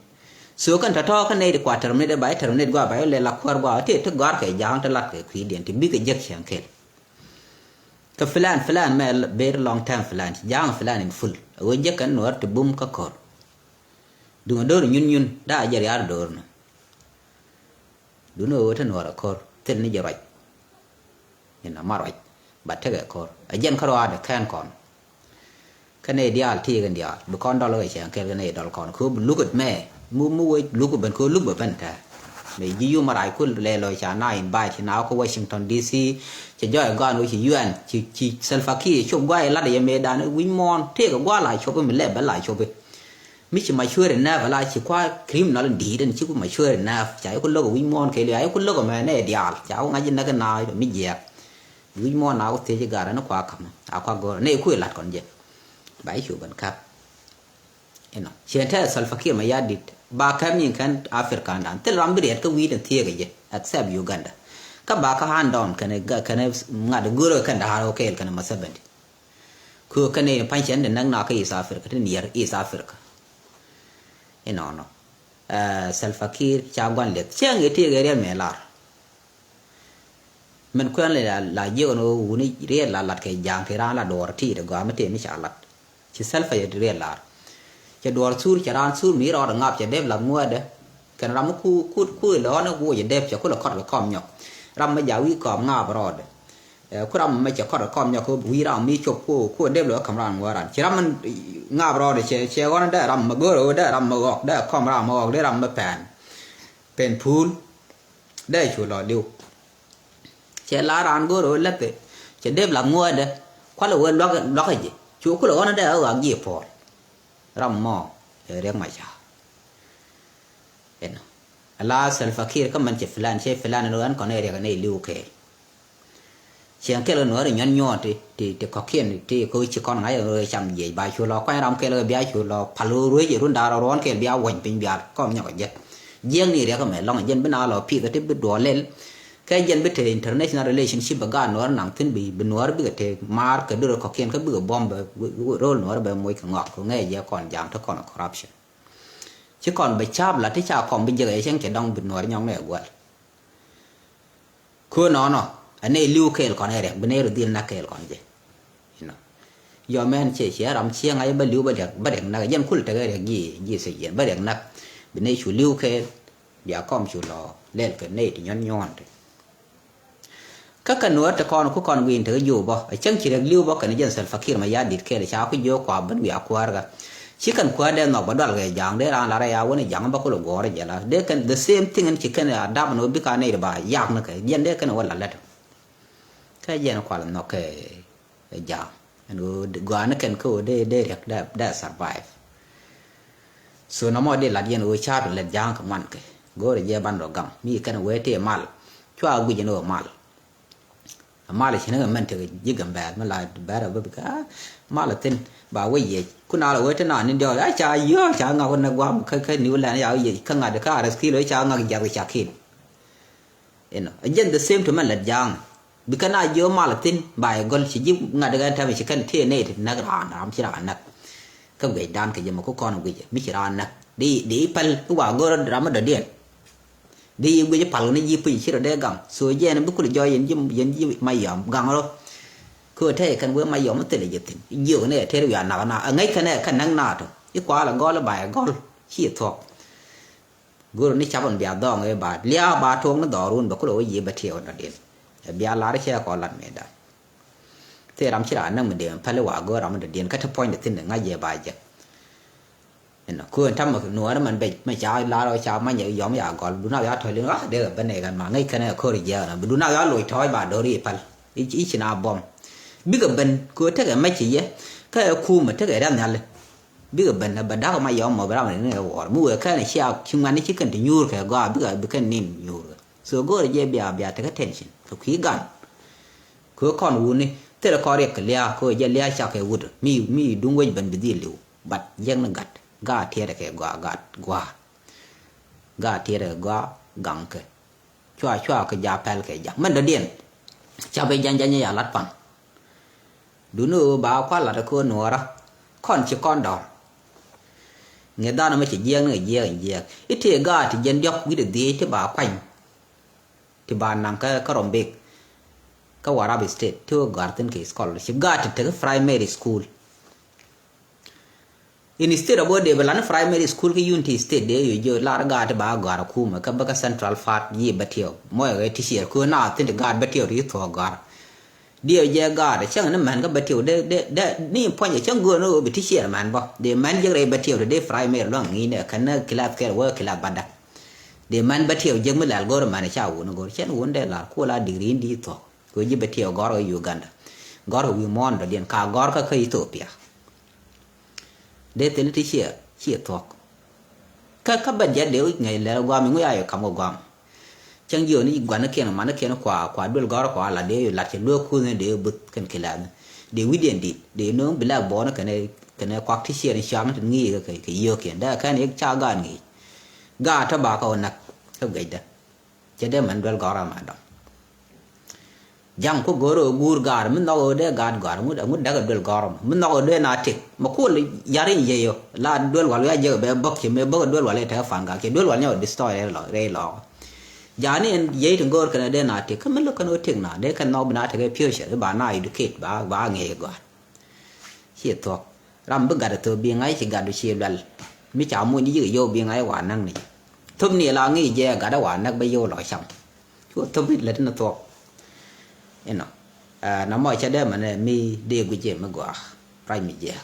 So kɛn tɔ̱tɔ̱ kä nɛy ti kua terminate ba i̱ terminate gua ba i̱ lɛ la kuäär gua ti ti gɔ̱a̱r kɛ ja̱a̱ŋ ti lat kɛ kui̱diɛn ti bikɛ jek cieŋ kɛl. Kä plan plan mɛ very long term plan ja̱a̱ŋ plan in full a wee jek kɛn nuɔ̱ɔ̱r ti bum kä ko̱r. Duŋ a do̱r nyun nyun daa jɛ riaar do̱r nɔ. Duŋ a wee te nuɔɔr a ko̱r thil ni jɛ ruac. Inɔ ma ruac ba tekɛ ko̱r a jɛn kä ruaadɛ kɛn kɔn. Kä nɛy diaal ti kɛn diaal bi kɔn dɔl kɛ cɛŋ kɛl kɛ nɛy dɔl kɔn kɛ bi luk it mɛ. Mi mi wec luk ben kɛ luk bɛ ben tɛ. Mɛ ji̱ yum a rac kul lɛ lɔ ca na invite na kä Washington D C. Cɛ jɔy gɔn wec ci U N ci ci Salva Kiir cop guay lat yɛ mɛ dan wi̱c muɔ̱ɔ̱n tëëk gua̱a̱ la cop mi lɛ bɛ la cop. Mi ci macuer inääp ala ci kua criminal in di̱i̱t in ci ku macuer inääp ca iku lo̱k wi̱c muɔ̱ɔ̱n kɛ lia̱a̱ iku lo̱k mɛ nɛ diaal ca ku ŋa̱c in näk in naath mi jiɛɛk. Wi̱c muɔ̱ɔ̱n a ku thiec i̱ gat in kua ka̱m a kua go̱r nɛ iku ilat kɔn jɛ. Ba i̱ cu ben kap. Inɔ ciɛn tɛɛ Salva Kiir ma ya di̱t ba kɛp nyin kɛn Africa dan thil ram bi riɛt kä wi̱i̱t in thieek jɛ except Uganda. Kä ba kä hand down kɛn kɛn ŋa̱t go̱r kɛn da̱a̱r okɛɛl kɛn ma seventy. Kö kɛn i̱ pa̱ny cɛn di näk na kä East Africa ti niɛr East Africa. Inɔnɔ Salva Kiir ca gua̱n liɛth cieŋ i̱ ti kɛ riɛl mɛ lar. Min kuɛn la jiɛk ni wuni riɛl la lat kɛ ja̱a̱ŋ ti raan la duɔɔr ti di gɔaa mi tëë mi ca lat. Ci Salva yɛ riɛl lar. Cɛ duɔɔr thur cɛ raan thur mi rɔɔd ŋap cɛ dep lath ŋuädɛ. Kɛn ram mi ku ku ku ilɛ ɣɔn i̱ guɔ cɛ dep cɛ kulɛ kɔt kɛ kɔm nyɔk. Ram mi ja̱ wi̱i̱ kɔm ŋap rɔɔdɛ. Ku ram mɛ cɛ kɔt kɛ kɔm nyɔk wi̱i̱ ram mi cop ku ku dep lɛ wä käm ram ŋuɔ̱t ran ci ram mɛ ŋaap rɔɔdɛ cɛ cɛ ɣɔn dee ram mɛ go̱r ɣöö dee ram mɛ ɣɔk dee kɔm ram mɛ ɣɔk dee ram mɛ pɛn. Pɛn puul dee cu lɔ li̱w. Cɛ la raan go̱r ɣöö läthɛ cɛ dep la ŋuɔ̱ɔ̱dɛ kualɛ wee luak luak jɛ cu kulɛ ɣɔn dee ɣɔk ji̱ puɔl. Ram mɔ ɛ riɛk ma ca. Inɔ ala Salva Kiir kä mɛn cɛ plan cɛ plan ni ɣän kɔn ɛ riɛk ni li̱w kɛɛl. Ciɛŋ kɛl kɛ nuɔ̱ɔ̱ri nyɔ̱n nyuɔ̱ɔ̱n ti ti ti kɔ̱kiɛn ti kä ci kɔn ŋa̱c ɛ cam jiɛc ba cu lɔ kuany ram kɛl kɛ bia cu lɔ pal ruec run da̱a̱r ruɔ̱ɔ̱n kɛl bia wuɔ̱ny piny bia kɔn nyɔk jɛ. Jiɛŋ ni riɛk mɛ lɔŋ jɛn bi na lɔ pi̱th ti bi duɔl lɛl. Kɛ jɛn bi te international relationship bɛ gaat nuɔ̱ɔ̱r naŋ thi̱n bi bi nuɔ̱ɔ̱r bikɛ te maar kɛ dörä kɔ̱kiɛn kä bikɛ buɔ̱m bɛ rol nuɔ̱ɔ̱r bɛ moc kɛ ŋɔak kɛ ŋɛɛ jɛ kɔn ja̱a̱ŋ te kɔn corruption. Ci kɔn bɛ ca̱a̱p la ti ca kɔm bi jek ɛ cieŋ cɛ dɔŋ bi nuɔ̱ɔ̱r nyɔŋ ni ɛ gua̱l. Kö nɔnɔ ɛ nɛy li̱w kɛɛl kɔn ɛ riɛk bi nɛy rɔ dhil nak kɛɛl kɔn jɛ. Inɔ yɔ mɛn cɛ ciɛ ram cieŋ a yɛ bä li̱w bä riɛk bä riɛk nak jɛn kul tekɛ riɛk ji̱ ji̱ thec yɛn bä riɛk nak. Bi nɛy cu li̱w kɛɛl bia kɔm cu lɔ lɛl kɛ nɛy ti nyuɔ̱n nyuɔ̱ɔ̱n ti. Kä kɛ nuɔ̱ɔ̱r ti kɔn ku kɔn gui̱i̱n tekɛ ji̱ wä bä ɛ cäŋ ci riɛk li̱w bä kɛn jɛn Salva Kiir ma ya di̱t kɛɛl ca ku jiök kua ben wiaa kuäärkä. Ci kɛn kuäär dee nhɔk bä dual kɛ ja̱a̱ŋ dee raan lar ɛ ya wen ɛ ja̱a̱ŋ bä kulɛ guɔ̱ɔ̱r jɛ la dee kɛn the same thing in ci kɛn a dap ni wä bikɛ a nɛy ri ba yak ni kɛ jɛn dee kɛn wä la lät. Kɛ jɛn kual nhɔk kɛ ja̱a̱ŋ ɛn ɣöö gɔaa ni kɛn kä ɣöö dee dee riɛk dee survive. So nɔmɔ dee lat yɛn ɣöö ca̱a̱p lät ja̱a̱ŋ kɛ ŋuan kɛ go̱o̱rɛ jɛ ban rɔ gaŋ mi kɛn wee tëë mal cua guic ɛn ɣöö mal. Mal ci ni kɛ mɛn tekɛ ji̱ Gambɛl mi la bɛr a bä bi ka mal a thin ba wä yiëc ku na la wee ti na ni diɔl a ca yio̱o̱l ca ŋak wä nɛ guam kä kä niw lɛn ya wä yiëc kä ŋa̱t kä ares kilo ca ŋak jiath ca kin. Inɔ a jɛn the same to mɛn lät ja̱a̱ŋ bi kɛn a jiö mal a thin ba yɛ gɔl ci ji̱ ŋa̱t kɛn tɛmɛ ci kɛn tëë nɛy ti näk raan ram ci raan näk. Kä guic dan kɛ jɛ mɛ ku kɔn guic mi ci raan näk di di pɛl iwa go̱r ram mi dɔ̱diɛn. Di yi guic pal ni ji̱ puc ci rɔ dee gaŋ so jɛn bi kul jɔɔc yɛn ji̱ yɛn ji̱ ma yɔm gaŋ rɔ. Kö te kɛn wee ma yɔm thilɛ jɛ thin jiök ni ɛ ter wiaa nak na ɛ ŋäc kɛn ɛ kɛn näk na tɔ i̱ kual ɛ gɔl i̱ ba ɛ gɔl ci thuɔk. Go̱r ni cap in bia dhɔŋ i̱ ba lia̱a̱ ba tuɔɔk ni dhɔrun bɛ kul ɛ wee yiëë bɛ tiɛɛk in dɔ̱diɛn. Ɛ bia lar i̱ cɛ kɔ lat mëëdan. Thil ram ci raan näk mi dee mi päl i̱ wa go̱o̱r ram mi dɔ̱diɛn kä ti puɔ̱nydɛ thi̱n ŋa̱c jɛ ba jɛ. Inɔ, köön ta̱mɛ nuɔɔri mɛn bec mɛ ca lar ɔ ca manyɛ yɔm ya gɔl, dunak ya tɔ̱ liŋ, ah, dee kɛ ben ɛ ɣän ma ŋäc kɛn ɛ ko̱r jiɛɛk na bi dunak ya loc tɔ̱ɔ̱c ba do̱r i̱ päl. I̱ ci na buɔm bikɛ ben kɛ tekɛ mɛc ci yɛ kä ɛ kumɛ tekɛ riath nhiali. Bikɛ ben ɛ bɛ da̱k ma yɔm mɔ bi ram ni ɛ wuɔr mi wëë kɛn ɛ cia ci ŋuani ci kɛn ti nyuur kɛ gɔaa bikɛ bi kɛn nin nyuur kɛ. So go̱o̱rɛ jɛ bia bia tekɛ tension kɛ kui̱ gan. Kɛ kɔn wuni thilɛ kɔn riɛk kɛ lia̱a̱ kɛ jɛ lia̱a̱ cak kɛ wut mi mi duŋ wec ben bi dhil liw. But jiɛk ni gat gaat tiɛɛrɛ kɛ gɔaa gaat gua̱a̱. Gaat tiɛɛrɛ kɛ gɔaa gaŋkɛ. Cua cua kɛ ja̱ pɛl kɛ ja̱ mɛn dɔ̱diɛn. Ca ben ja̱ny ja̱ny ya lat pan. Duni ɣöö ba kua̱r lat kɛ nuɔɔrä kɔn ci kɔn dɔ̱r. Ŋi̱eth dhanɔ mɛ ci jiɛɛk ni kɛ jiɛɛk in jiɛɛk i̱ tëë gaat ti jiɛn diɔ̱k wi̱cdɛ dhieec ti ba kuany. Ti ba naŋ kä kä Rumbek kä Warrap State ti wä gɔ̱a̱r thi̱n kɛ scholarship gaat ti tek primary school. Instead of wä dee bɛ lan primary school kä Unity State dee yo̱ jiö lar gaat ti ba gɔ̱a̱r kumɛ kä bä kä central part yi bä tiɛw mɔyɛ ɣɛ ti ciɛɛr köö na thi̱n ti gaat bä tiɛw ti thuɔ̱k gɔ̱a̱r. Diɛw jɛ gaat cäŋ ni män kä bä tiɛw dee dee dee ni puɔ̱nyɛ cäŋ göön ni ɣöö bi ti ciɛɛr män bä dee män jiäk rɛy bä tiɛw dee primary luaŋ ŋi̱i̱nɛ kɛn ni kilath kɛɛl wä kilath bädä. Dee män bä tiɛw jiäk mi lɛl go̱r män ca wun go̱r cɛn wun dee lar kuɔ la digri in di thuɔ̱k. Kɛ ji̱ bɛ tiɛw gɔ̱rkɛ Uganda. Gɔ̱rkɛ wi̱i̱ muɔ̱ɔ̱n dɔ̱diɛn ka gɔ̱rkɛ kä Ethiopia. Dee thil ti ciɛ ciɛ thuɔ̱k. Kä kä bɛ diɛt dee wi̱c ŋäc lɛr guam iŋu ya yɛ kam kɛ guam. Cäŋ jiɔni guanikiɛn manikiɛn kua kua duel gɔ̱rkɛ kua la dee yu lat cɛ luek kuthni dee buth kɛn kilathni. Dee wi̱cdiɛn dit dee no̱o̱ŋ bi lak buɔɔni kɛnɛ kɛnɛ kuak ti ciɛ ni cuam ti ŋi̱i̱ kɛ kɛ yio̱o̱kiɛn dee kɛn yek ca gaat ŋi̱i̱c. Gaat tɔ ba kɛ wä näk kä guecdä. Cɛ dee mɛn duel gɔ̱rä ma dɔ̱ŋ. Ja̱ŋ ku go̱o̱r ɣöö guur gaar mi nhɔk ɣöö dee gaat gɔ̱a̱r ŋut ŋut däkɛ duel gɔ̱rä mɔ mi nhɔk ɣöö dee na tëk mɛ kuɔl. Ya̱r in yey ɣöö la duel wal wi̱i̱ a jiäk bɛ bäk ci mëë bäk duel wal i̱ te fan gal ci duel wal nyɛ wä destroy rɛy lɔɔk. Ja̱a̱ni in yey ti go̱o̱r kɛn dee na tëk kä mi lo̱k kɛn ɣöö tëk na dee kɛn nhɔk bi na tëk ɛ future i̱ ba na educate ba ba ŋi̱eec gɔ̱a̱r. Ciɛ thuɔ̱k ram bi gat ɛ thop bi ŋa̱c ci gat du ciɛ luɛl. Mi ca muny ni yik ɛ yio̱w bi ŋa̱c ɛ wa näk ni. Thop ni la ŋi̱i̱c jɛ gat ɛ wa näk bä yio̱w lɔ cam. Cu thop ni lät ni thuɔ̱k. Inɔ. Ɛ na mɔ cɛ dee mɛnɛ mi dee guic jɛ mi gɔaa. Rac mi jiɛk.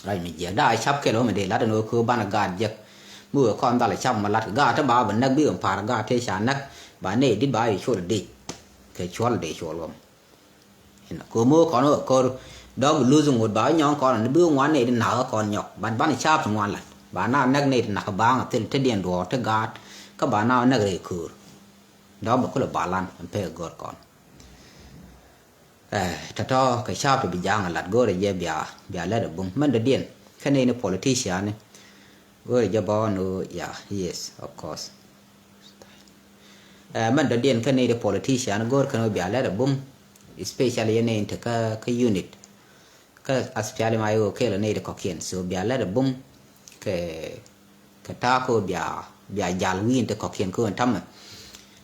Rac mi jiɛk daa cap kɛl wä mi dee lat ɛn wä köö banɛ gaat jek. Mi wee kɔn dhal ɛ cap mɔ lat kɛ gaat ti ba bɛ näk bi kɛ pa̱a̱r gaat tëë ca näk. Ba nɛy dit ba yɛ col ɛ dec. Kɛ cuɔl dee cuɔl wä mɔ. Inɔ kɛ mo̱o̱ kɔn wä kor dɔ̱k luth ŋot ba wä nyɔ̱ŋ kɔn ni bi wä ŋuan nɛy di nakä kɔn nyɔk ban ban caap ti ŋuan lat ba na näk nɛy di nakä baŋ thil te diɛn duɔɔr te gaat kä ba na wä näk rɛy köör. Dɔ̱k bɛ kulɛ balan ɛn pek gör kɔn. Ɛ tɔ̱tɔ̱ kɛ caap ti bi ja̱a̱ŋ lat go̱o̱rɛ jɛ bia bia lɛt ɛ bum mɛn dɔ̱diɛn kä nɛy ni politician ni. Go̱o̱rɛ jɛ bä ɣän ɣöö ya yes of course. Ɛ mɛn dɔ̱diɛn kä nɛy ti politician go̱o̱r kɛn ɣöö bia lɛt ɛ bum. Especially yɛn nɛy ti kä kä unit kä aspiali ma yɛ ɣöö kɛɛl ɛ nɛy ti kɔ̱kiɛn so bia lɛt ɛ bum. Kɛ kɛ ta̱a̱ kä ɣöö bia bia jal wi̱i̱n ti kɔ̱kiɛn kä ɣöö ɛn ta̱mɛ.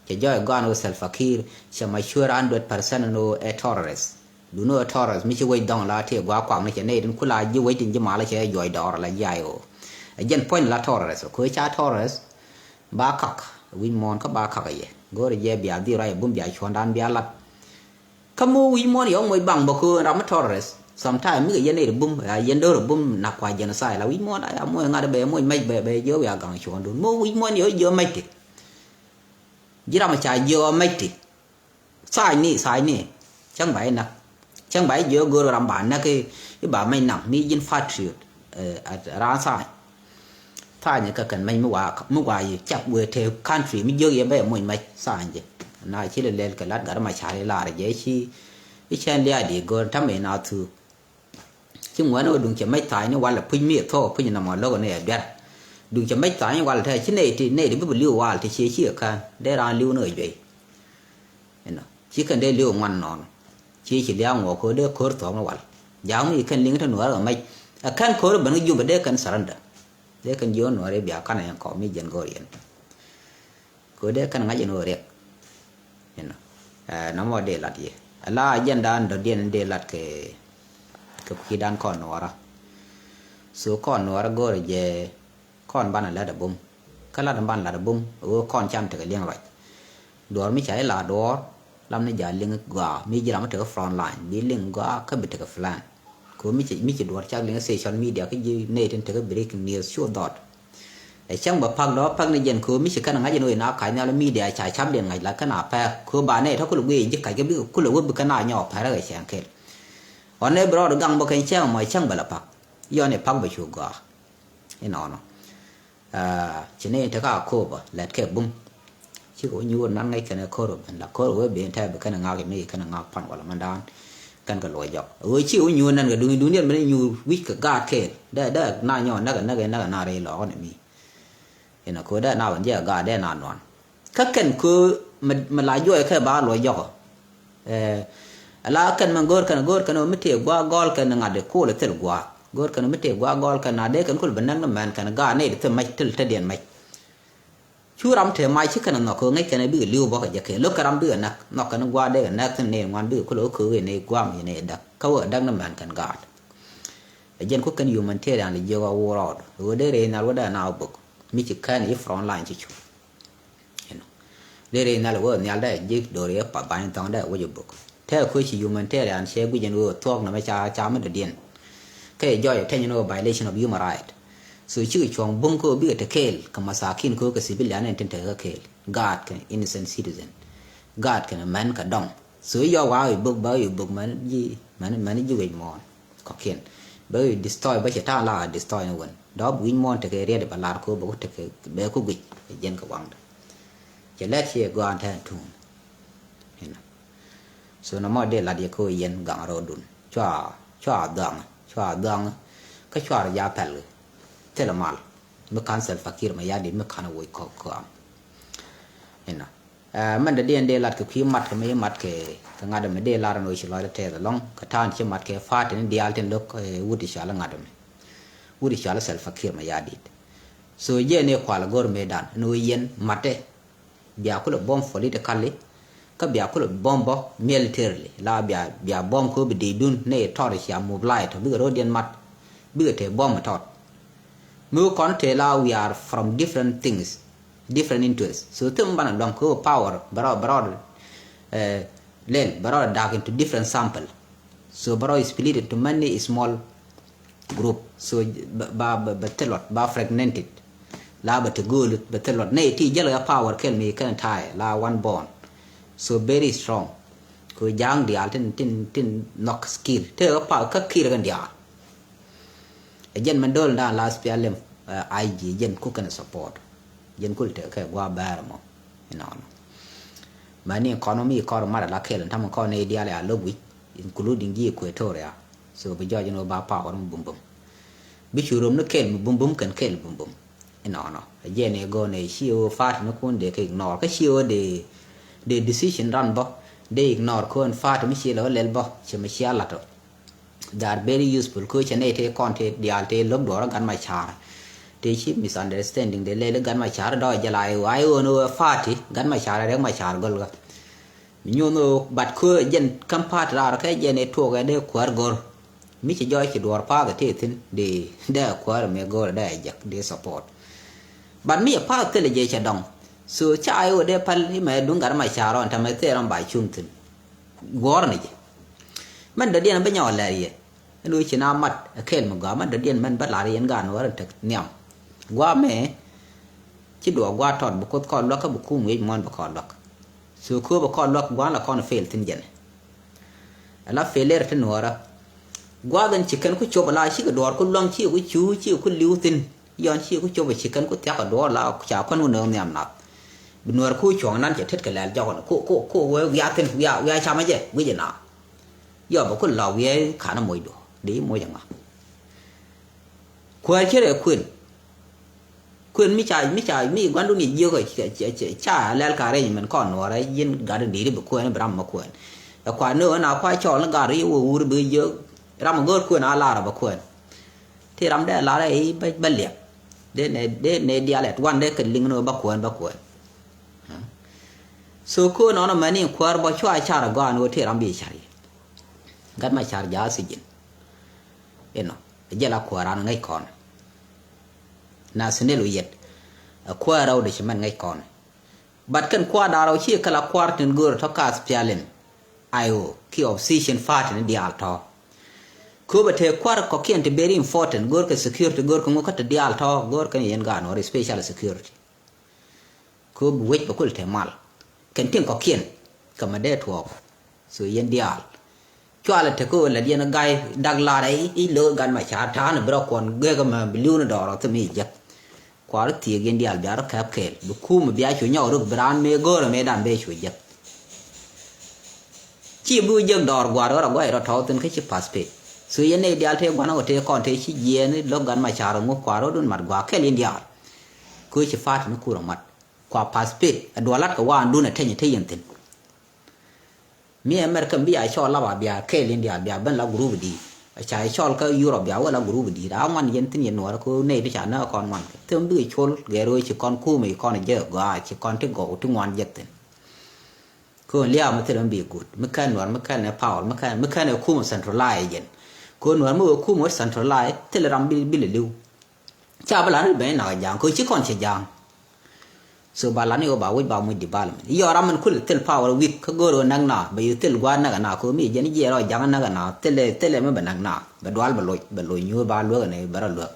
Cɛ jɔɔc gɔaan ɣöö Salva Kiir cɛ ma cueer hundred percent ɛn ɣöö ɛ terrorist. Duundɛ ɣöö terrorist mi ci wec dhɔŋ la tëë gua̱a̱k kuakni cɛ nɛy tin ku la ji̱ wec tin ji̱ mal cɛ juɔc dɔɔr la ji̱ I O. Ɛ jɛn puɔ̱ny la terrorist kɛ ɣöö ca terrorist. Ba kak wi̱c muɔ̱ɔ̱n kä ba kak ɛ yɛ go̱o̱rɛ jɛ bia dhil ruac ɛ bum bia cuɔ̱ndan bia lat. Kä mo̱o̱ wi̱c muɔ̱ɔ̱n yɛ ɣä moc baŋ bä köön ram mi terrorist sometime mi kɛ yɛn nɛy ri bum a yɛn do̱r ɛ bum nak kua genocide la wi̱c muɔ̱ɔ̱n a moc ŋa̱t bɛ moc mɛc bɛ bɛ jiök ya gaŋ cuɔ̱ɔ̱ndun mo̱o̱ wi̱c muɔ̱ɔ̱n yɛ ɣä jiök mɛc ti. Ji̱ ram ca jiök ɣä mɛc ti. Thaacni thaacni. Cäŋ ba inäk. Cäŋ ba ijiök go̱o̱r ram ba näk i̱ ba mɛc naŋ mi ji̱n patriot. Raan thaacni. Thaacni kä kɛn mɛc mi wa mi wa yi cak wëë te country mi jiök yɛ bɛ moc mɛc thaacni jɛ. Na ci lɛ lɛl kɛ lat gat ma car ilar jɛ ci. I̱ cɛn liaadi go̱o̱r ta̱mɛ ina thuuk. Ci ŋuɛ̈ni ɣä duŋ cɛ mɛc tha̱a̱cni walɛ puc mi ɛ thuɔ̱k ɛ puc nɔmɔ lo̱k ɛ ni ɛ duer. Duŋ cɛ mɛc tha̱a̱cni walɛ te ci nɛy ti nɛy ti bi bi li̱w wal ti ciɛ ci ɛ kään dee raan li̱w ni ɛ juey. Inɔ ci kɛn dee li̱w ɛ ŋuan nɔɔnɔ. Ci ci lia̱a̱ ŋuɔk ko̱r dee ko̱r thuɔ̱k ni wal. Ja̱a̱k mi ci kɛn li̱ŋ te nuäär ɛ mɛc ɛ kän ko̱r ben kä Jubɛ dee kɛn surrender. Dee kɛn jiök nuäär i̱ bia kanɛ yɛn kɔɔk mi jiɛn go̱o̱r yɛn. Kɛ ɣöö dee kɛn ŋa̱c ɛn ɣöö riɛk. Inɔ. Ɛ nɔmɔ dee lat yɛ ala agenda in dɔ̱diɛn in dee lat kɛ kɛ kui̱dan kɔn nuɔɔrä. So kɔn nuɔɔrä go̱o̱rɛ jɛ kɔn banɛ lat ɛ bum. Kä lat in banɛ lat ɛ bum ɣöö kɔn can tekɛ liɛŋ ruac. Duɔ̱ɔ̱r mi ca i̱ la duɔ̱ɔ̱r. Lam ni ja liŋ gɔaa mi ji̱ ram mi tekɛ front line bi liŋ gɔaa kä bi tekɛ plan. Kɛ mi ci mi ci duɔr cak liŋ social media kä ji̱ nɛy tin tekɛ breaking news cu dhɔt. Ɛ cäŋ bɛ pak dɔ̱ pak ni jɛn kɛ mi ci kɛn ŋa̱c in wee na kac nhial media ca cap liɛn ŋa̱c la kɛn a pɛr kɛ ba nɛy tɔ kulɛ guiy ji̱ kac kɛ bi kulɛ wä bi kɛn a nyɔk pɛr kɛ cɛn kɛl. Ɣɔn nɛ bi rɔɔd gaŋ bä kɛn cäŋ mɔ cäŋ bɛ la pak. Yɔn i̱ pak bɛ cu gɔaa. Inɔnɔ. Ci ni in te ka koba lɛt kɛ bum. Cikɛ wä nyuur nan ŋäc kɛn ɛ kor ben la kor wee ben tɛ bi kɛn ŋak mi kɛn ŋak pan wala mandan. Kɛn kɛ luɔ jɔk wee ci wä nyuur nan kɛ duŋ duŋ diɛn ben nyuur wi̱c kɛ gaat kɛɛl dɛ dɛ na nyɔ näk näk näk na rɛy lɔɔk ni mi. Inɔ ko dɛ na wä jɛ gaat dɛ na nuan. Kä kɛn köö mi la juɔc kɛ ba luɔc jɔkɔ. Ɛ la kɛn mɛ go̱o̱r kɛn go̱o̱r kɛn mi tëë gua̱a̱ gɔl kɛn ŋa̱t i̱ ko̱o̱l i̱ thil gua̱a̱ go̱o̱r kɛn mi tëë gua̱a̱ gɔl kɛn na dee kɛn kul bi näk ni mɛn kɛn gaat nɛy ti thil mac thil te diɛn mac. Cu ram te mac ci kɛn nhɔk kɛ ŋäc kɛn bikɛ li̱w bɔkɛ jɛ kɛ lo̱k kɛ ram bikɛ näk nhɔk kɛn gua̱a̱ dee kɛ näk thin nɛy ŋuan bikɛ kul ɣä köök i̱ nɛy gua̱a̱m i̱ nɛy däk kä wä däk ni mɛn kɛn gaat. Ɛ jɛn ku kɛn humanitarian li jiök a wur rɔɔd ɣöö dee rɛy nhal wä dee na wä bök mi ci kɛn i̱ front line ci cu. Inɔ. Dee rɛy nhial wee nhial dee ji̱ do̱r yɛ path bany thɔŋ dee wec bök. Tɛɛ kuec ci humanitarian cɛ guic ɛn wee thuɔ̱k nɔmɛ ca ca mi dɔ̱diɛn. Kɛ jɔc ɛ tɛny ɛn wee violation of human right. So cikɛ cuɔ̱ŋ bum kä wee bikɛ te kɛɛl kɛ masakin kä wee kɛ civilian ɛn tin te kä kɛɛl. Gaat kɛ innocent citizen. Gaat kɛ mɛn kɛ dɔŋ. So i̱ yɔk wa i̱ bök ba i̱ bök mɛn ji̱ mɛn mɛn ji̱ wec mɔɔn. Kɔkiɛn bɛ wi̱i̱ destroy bä cɛ ta̱a̱ la destroy ni wen dɔ̱p wi̱i̱ muɔ̱ɔ̱n tekɛ riɛt bɛ lar ko̱o̱p bɛ ku tekɛ bɛ ku guic ɛ jɛn kɛ waŋdɛ. Cɛ lɛt ciɛ gɔaan tɛn tuun. Inɔ. So nɔmɔ dee lat yɛ ko̱o̱p yɛn gaŋ rɔɔdun cua cua dhɔaŋ cua dhɔaŋ. Kä cua rɔ ja pɛl thilɛ mal mi ka̱n Salva Kiir Mayardit mi ka̱n woc kɔk kɔam. Inɔ. Ɛ mɛn dɔ̱diɛn dee lat kɛ kui̱ mat kɛ mi mat kɛ kɛ ŋa̱t ɛmɛ dee lar ɛn ɣöö ci lɔcdä tɛth ɛlɔ̱ŋ kɛ ta̱a̱n ci mat kɛ pa̱a̱t tini diaal tin lo̱k ɛ wut i̱ cɔal ɛ ŋa̱t ɛmɛ. Wut i̱ cɔal ɛ Salva Kiir Mayardit. So jiɛn i̱ kual ɛ go̱r mëëdan ɛn ɣöö yɛn matɛ bia kulɛ buɔ̱m politically kä bia kulɛ buɔ̱m bä militarily la bia bia buɔ̱m kɛ ɣöö bi dee dun ni tɔr cia mobilize tɔ bikɛ ro̱diɛn mat bikɛ te buɔ̱m ɛ tɔt. Mi wä kɔn tëë la we are from different things, different interests. So thim banɛ luaŋ kɛ wä power bɛ rɔ bɛ rɔ lɛl bɛ rɔ dak into different sample. So bɛ rɔ split into many small group. So ba ba bɛ thilɔt ba fragmented. La bɛ te go̱o̱l bɛ thilɔt nɛ ti jäl kɛ power kɛl mi kɛn ta̱a̱ la one bond. So very strong. Kɛ ja̱a̱ŋ diaal tin tin tin nhɔk skill te kɛ power kä kir kɛn diaal. Ɛ jɛn mɛn do̱l da̱a̱n la S P L M, ɛ, I G jɛn ku kɛn support. Jɛn kul tekɛ kɛ gua̱a̱ bɛɛr mɔ inɔnɔ. Mɛni economy kɔr mat ala kɛl in tamɛ kɔn ni dial ya lo̱k wi̱c including ji̱ Equatoria. So bi jɔɔc in wä ba power mi bumbum. Bi cu rom ni kɛl mi bumbum kɛn kɛl bumbum. Inɔnɔ ɛ jɛn i̱ go̱o̱n ɛ ci wä party ni kun dee kɛ ignore kä ci wä dee dee decision ran bä dee ignore kɔn party mi ci lɛ wä lɛl bä ci mi ci a lat ɔ. They are very useful kö cɛ nɛy tëë kɔn tëë diaal tëë lo̱k duɔ̱ɔ̱r gat ma ca̱a̱r. Tëë ci misunderstanding dee lɛl gat ma ca̱a̱r dɔɔc jɛ la i̱ wa i̱ ɣöö ni wee party gat ma ca̱a̱r rɛk ma ca̱a̱r gɔl ɣä. Mi nyuɔ̱n ɣöö bat kö jɛn käm party raar kɛ jɛn i̱ tuɔɔk ɛ dee kuäär go̱r. Mi ci jɔɔc ci duɔ̱ɔ̱r pa̱a̱th ɛ tëë thi̱n dee dee kuäär mëë go̱r dee jɛk dee support. Bat mi cɛ pa̱a̱th thilɛ jɛ cɛ dɔŋ. So ca i̱ ɣöö dee päl i̱ mɛ duŋ gat ma ca̱a̱r ɔn tɛmɛ thil ram ba cuŋ thi̱n. Guɔ̱ɔ̱r ni jɛ. Mɛn dɔ̱diɛn bä nyɔk lɛr yɛ. Ɛn ɣöö ci na mat ɛ kɛɛl mi gɔaa mɛn dɔ̱diɛn mɛn bä lar yɛn gaat ni wä rin tek nhiam. Gua̱a̱ mɛ ci duɔɔk gua̱a̱ tɔt bi kuoth kɔn luäk kä bi kum wi̱i̱c muɔ̱ɔ̱n bi kɔn luäk. So kööbä kɔn luäk gua̱a̱n la kɔn fail thi̱n jɛn. Ala failure ti nuɔɔrä. Gua̱a̱th ɛn ci kɛn ku cop ala cikɛ duɔɔr ku luäŋ cikɛ ku cu cikɛ ku li̱w thi̱n. Yɔn ci ku cop a ci kɛn ku thia̱k a duɔɔr la ca kɔn ku nööŋ nhiam nath. Bi nuɔɔr ku cuɔ̱ŋ nan cɛ tet kɛ lɛl jɔkɔn ku ku ku wee wiathin wia wia camä jɛ wi̱c ina. Yɔ bɛ ku la wiee ka̱n a moc duɔ̱ɔ̱r di moc a ŋa. Kuäär ci rɛ kuën. Kuën mi ca mi ca mi guandun i̱ jiök ca lɛl ka arrangement kɔn nuɔɔrɛ yin gat in di̱i̱t bi kuën bi ram ma kuën. Ɛ kua nööŋ na kua cɔl ni gat ri wä wur bi jiök ram a go̱o̱r kuën a lar a bɛ kuën. Ti ram dee lar ɛ i̱ bä liɛp. Dee nɛ dee nɛ dial at one dee kɛ liŋ ni wä bä kuën bä kuën. So kuën ɔnɔ mɛni kuäär bä cua car a gɔaa ni wä ti ram bi car yi. Gat ma car ja̱a̱ sijin. Inɔ a jɛl a kuäär an ŋäc kɔn. Nathaniel Oyet a kuäär rɛw dee ci mɛn ŋäc kɔn. But kɛn kua̱r da̱ŋ rɛw /ciɛ kɛ la kua̱r tin go̱o̱rɛ tɔ̱ ka SPLM IO kiɛ opposition party ni diaal tɔ̱. Kööbä te kua̱r kɔ̱kiɛn ti very important, go̱o̱rkɛ security, go̱o̱rkɛ ŋu, kä ti diaal tɔ̱ go̱o̱rkɛ ni yɛn gaat Nuäär, special security. Kööbä wec bɛ kulɛ te mal kɛn tin kɔ̱kiɛn kɛ mɛ dee tuɔɔk. So yɛn diaal, cualɛ tekä ɣöö lät yɛn ga̱y dak lar ɛ i̱ lo̱k gat ma ca̱a̱r ta̱a̱n bi rɔ kuɔn gek ɛmɛ bi li̱w ni dɔɔr ɔ thim i̱ jek. Kua̱r thiëëk yɛn diaal, bia rɔ kɛp kɛɛl, bi kumɛ bia cu nyɔk ruk, bi raan mëë go̱o̱rɛ mëëdan bee cu jek. Ci bi wä jek dɔɔr gua̱a̱r ɣöö rɔ gua̱c rɔ tɔ̱ thi̱n kä ci participate. So yɛn nɛy diaal tëë gua̱n ɣöö tëë kɔn tëë ci jiɛɛn i̱ lo̱k gat ma ca̱a̱r ŋu, kua̱r rɔ̱dun mat gua̱a̱r kɛl yɛn diaal. Kä ci party ni kur ɛ mat, kua participate ɛ duɔlat kɛ waandun ɛ teny ɛ te yɛn thi̱n. Mi America mi bi a cɔl la ba bia kɛɛl in diaal, bia ben la group di̱i̱t. A ca cɔl kä Europe bia wä la group di̱i̱t. A ŋuan yɛn thi̱n yɛn Nuäär, kä nɛy ti ca näk kɔn ŋuan kɛ. Thim bikɛ col gɛr ɣöö ci kɔn kumɛ, ci kɔn jɛ gɔaa, ci kɔn ti gɔw ti ŋuan jɛ thi̱n. Kä lia̱a̱ mi thil mi bi guut, mi kɛn Nuäär, mi kɛn ɛ power, mi kɛn, mi kɛn ɛ kumɛ centralize yɛn. Kä Nuäär mi wee kumɛ wä centralize, thil ram bi, bi lɛ li̱w. Ca bi la ni ben nak ja̱a̱ŋ, kä ci kɔn cɛ ja̱a̱ŋ. So ba la ni ɣöö ba wec ba muc development. Yɔ ram min kulɛ thil power weak, kä go̱o̱r ɣöö näk na, bɛ yɛ thil gua̱a̱r näk na, kä mi jɛn jiɛɛr ɔ ja̱a̱ŋ näk na, thilɛ, thilɛ mi bɛ näk na, bɛ dual bɛ loc, bɛ loc nyuur ba luäk ni bɛ rɔ luäk.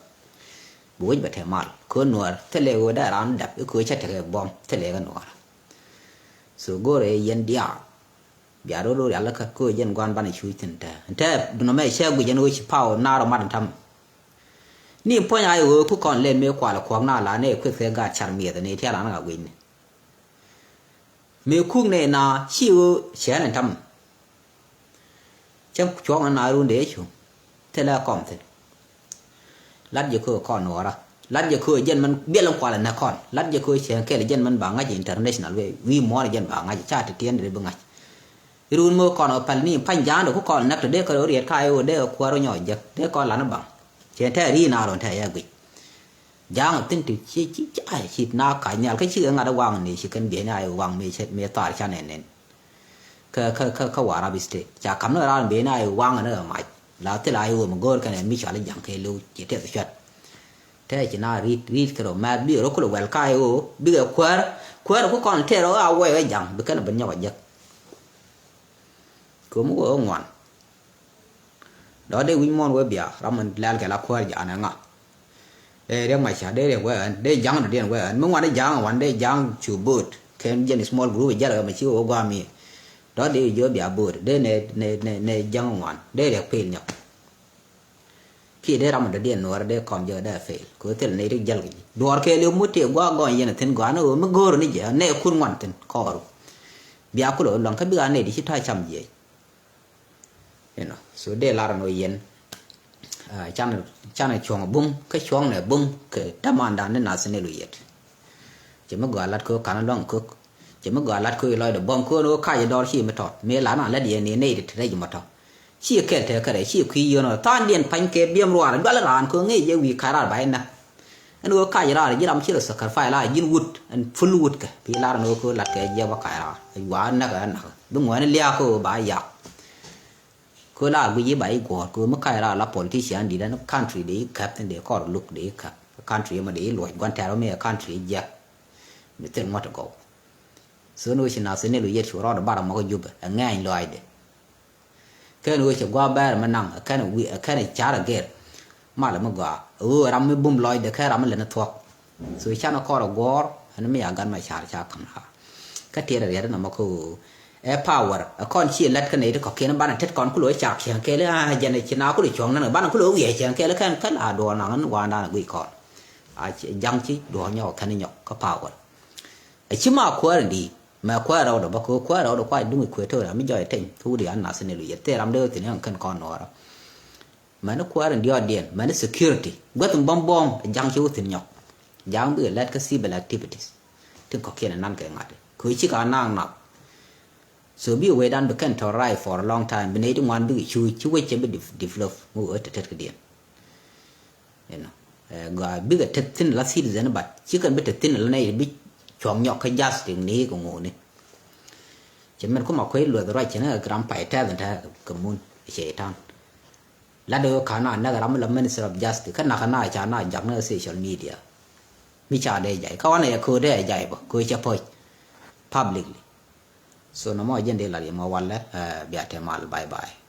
Bi wec bɛ te mal, kä Nuäär thilɛ ɣöö dee raan dap i̱ kä cä tekɛ buɔ̱m, thilɛ kɛ Nuäär. So go̱o̱r ɛ yɛn diaal, bia rɔ lo̱r yal kä kä jɛn gua̱n banɛ cuc thi̱n tɛ. Tɛ dunɔ mɛ cɛ guic ɛn ɣöö ci power naar ɔ mat ɛn tam. Ni puɔ̱ny a i̱ ɣöö kä kɔn lɛ mëë kual kuɔ̱k na la nɛ kueth kɛ gaat car miɛth ni tial an ɣa guic ni. Mëë kuk nɛ na ci ɣöö cɛ ɛn ɛn tam. Cä cuɔ̱ŋ ɛn na run dee cu thilɛ kɔm thi̱n. Lat jɛ köö kɔn Nuäärä. Lat jɛ köö jɛn mɛn biɛl in kualɛ nɛ kɔn. Lat jɛ köö cɛ kɛl jɛn mɛn ba ŋa̱c international way. Wi̱i̱ muɔ̱ɔ̱n jɛn ba ŋa̱c, ca ti tiɛn dee bi ŋa̱c. Irun mi kɔn ɔ pɛl ni pa̱ny ja̱a̱n dee ku kɔn näk tɔ dee kɛ rɔ riɛt ka i̱ wä dee kuäär wä nyɔɔc jek. Dee kɔn lan i̱ baŋ. Cɛ tɛ ri na rɔn tɛ yɛ guic. Ja̱a̱ŋ thi̱n ti ci, ci, ci, ai, ci na ka̱c nhial kä cikɛ ŋa̱t i̱ waŋ ni ci kɛn bieyni a i̱ waŋ mi cɛ, mi thar ca nɛn nɛn. Kä, kä, kä, kä Warrap State. Ca ka̱m ni raan ben a i̱ waŋ ni ɛ mac. La thil a i̱ ɣöö mi go̱o̱r kɛn ɛ mi cɔal i̱ ja̱ŋ kɛ lo̱w ci tɛth cuat. Tɛ ci na ri̱t, ri̱t kɛ rɔ mɛth bi rɔ kulɛ wɛl ka i̱ ɣöö bikɛ kuäär, kuäär ku kɔn tɛr ɣöö a wɛy ɣä ja̱ŋ bi kɛn ɛ ben nyɔk ɛ jek. Kɛ mi wee ɣä ŋuan. Dɔ̱ dee wi̱c muɔ̱ɔ̱n wee bia ram mi lɛl kɛ la kuäär ja̱a̱n ɛ ŋa. Dee Riɛk Macar, dee Riɛk wee ɣän, dee ja̱ŋ dɔ̱diɛn wee ɣän. Mi ŋuan dee ja̱ŋ wan, dee ja̱ŋ cu bo̱o̱t. Kɛn jɛn small group jɛl ɣä mɛ ci wee gua̱a̱m mi. Dɔ̱ dee wi̱c jiök bia bo̱o̱t. Dee nɛ, nɛ, nɛ, nɛ ja̱ŋ ŋuan. Dee Riɛk pil nyɔk. Kiɛ dee ram mi dɔ̱diɛn Nuäärä dee kɔm jɛ dee pil. Kɛ ɣöö thil nɛy ti jäl kɛ ji̱. Duɔ̱ɔ̱r kɛɛliw mi tëë gua̱a̱k gɔny yɛn thi̱n gɔaa ni ɣöö mi go̱o̱r ni jɛ, nɛ kun ŋuan thi̱n kɔɔru. Bia kulɛ wä luaŋ kä bik a nɛy ti ci ta̱a̱ cam jiɛc. You know, so dee lar ɛn ɣöö yɛn, ah, canɛ, canɛ cuɔ̱ŋ ɛ bum, kä cuɔ̱ŋnɛ ɛ bum kɛ dämandan ni nath ni lu yɛt. Cɛ mi gɔaa lat kɛ ɣöö ka̱n luaŋ kök. Cɛ mi gɔaa lat kɛ ɣöö lɔcdɛ buɔ̱m kɛ ɣöö ni ɣöö kac ɛ dɔɔr ci mi tɔt. Mi lar na lät yɛn ni nɛy ti te rɛc mɔ tɔ̱. Ci kɛl tekɛ rɛc, ci kui̱ yio̱n ɣöö tha̱a̱ŋdiɛn pa̱ny kɛ biɛm ruaar, jual raan kɛ ɣöö ŋi̱i̱c jɛ wi̱i̱ ka̱c raar ba inɛ. Ɛn ɣöö kac raar ji̱ ram ci rɔ sacrifice la ji̱n wut, ɛn full wut kɛ. Bi lar ɛn ɣöö kɛ ɣöö lat kɛ jiɛk bä kac raar. Wa näk ɛ näk. Bi ŋuɛ̈ni liaak kɛ ɣöö ba yak. Kɛ ɣöö la guic i̱ ba i̱ guɔ̱ɔ̱r kɛ ɣöö mi kac raar la politician di̱t ɛn country dee i̱ käp thi̱n, dee kɔr luk dee i̱ käp. Country ɛmɔ dee i̱ luɔc gua̱n tɛ̈r ɣöö mi ɛ country jiɛk. Mi thil ŋuɔ̱t ɛ gɔw. So ni ɣöö ci nath ni lu yet cu rɔɔdɛ bar ɛmɔ kä Jubɛ ɛ ŋɛ̈ny lɔaacdɛ. Kɛn ɣöö cɛ gua̱a̱ bɛɛr mi naŋ, kɛn wi̱i̱, kɛn car agɛr. Malɛ mi gɔaa ɣöö ram mi bum lɔcdɛ kɛ ram mi lɛn thuɔ̱k. So canɛ kɔr a guɔ̱ɔ̱r ɛn mi a gat ma car ca ka̱m raar. Kä tiɛɛr a riɛt ɛn ɛmɔ kä ɣöö ɛ power ɛ kɔn ci lät kä nɛy ti kɔ̱kiɛn banɛ tet kɔn kulɛ ɣöö cak cieŋ kɛɛl a jɛn ci na kulɛ cuɔ̱ŋ nän banɛ kulɛ ɣöö wiɛɛ cieŋ kɛɛl kɛn kä la duɔɔr naŋ ɛn wa̱a̱ndan a guic kɔn. A ja̱ŋ ci duɔ̱ɔ̱r nyɔk kɛn nyɔk kä power. A ci ma kuäär in di̱i̱t mɛ kuäär rɛwdɛ bä kɛ kuäär rɛwdɛ kuac duŋ Equatoria mi jɔc teny kä wut yan nath ni lu yet thil ram dee wä thi̱n yan kɛn kɔn nuɔɔrä. Mɛni kuäär in diɔɔdiɛn mɛni security guäth in bäm buɔ̱m ja̱ŋ ci wä thi̱n nyɔk. Ja̱ŋ bikɛ lɛt kä civil activities. Tin kɔ̱kiɛn in nan kɛ ŋa̱t kɛ wä ci ka naŋ nath. So bi wecdan bi kɛn tɔ̱ right for a long time bi nɛy ti ŋuan bikɛ cuuc ci wec cɛ bi develop mi wee wä tɛtɛt kädiɛn. You know, eh, gɔaa bikɛ te thi̱n la citizen, but ci kɛn bi te thi̱n la nɛy bi cuɔ̱ŋ nyɔk kä justice ni kɛ ŋuuni. Cɛ mɛn kum a kuec lueth ruac cɛ ni kɛ ram pay tɛth in tɛth kɛ mun cɛ itan. Lat ɣöö ka̱n a näk ram mi la Minister of Justice kä nakä na ca na jak ni social media. Mi ca dee jay kä wanɛ yɛ köö dee jay bä köö cɛ pɔc. publicly. So nɔmɔ jɛn dee lat yɛ mɔ walɛ, bia te mal, bye bye.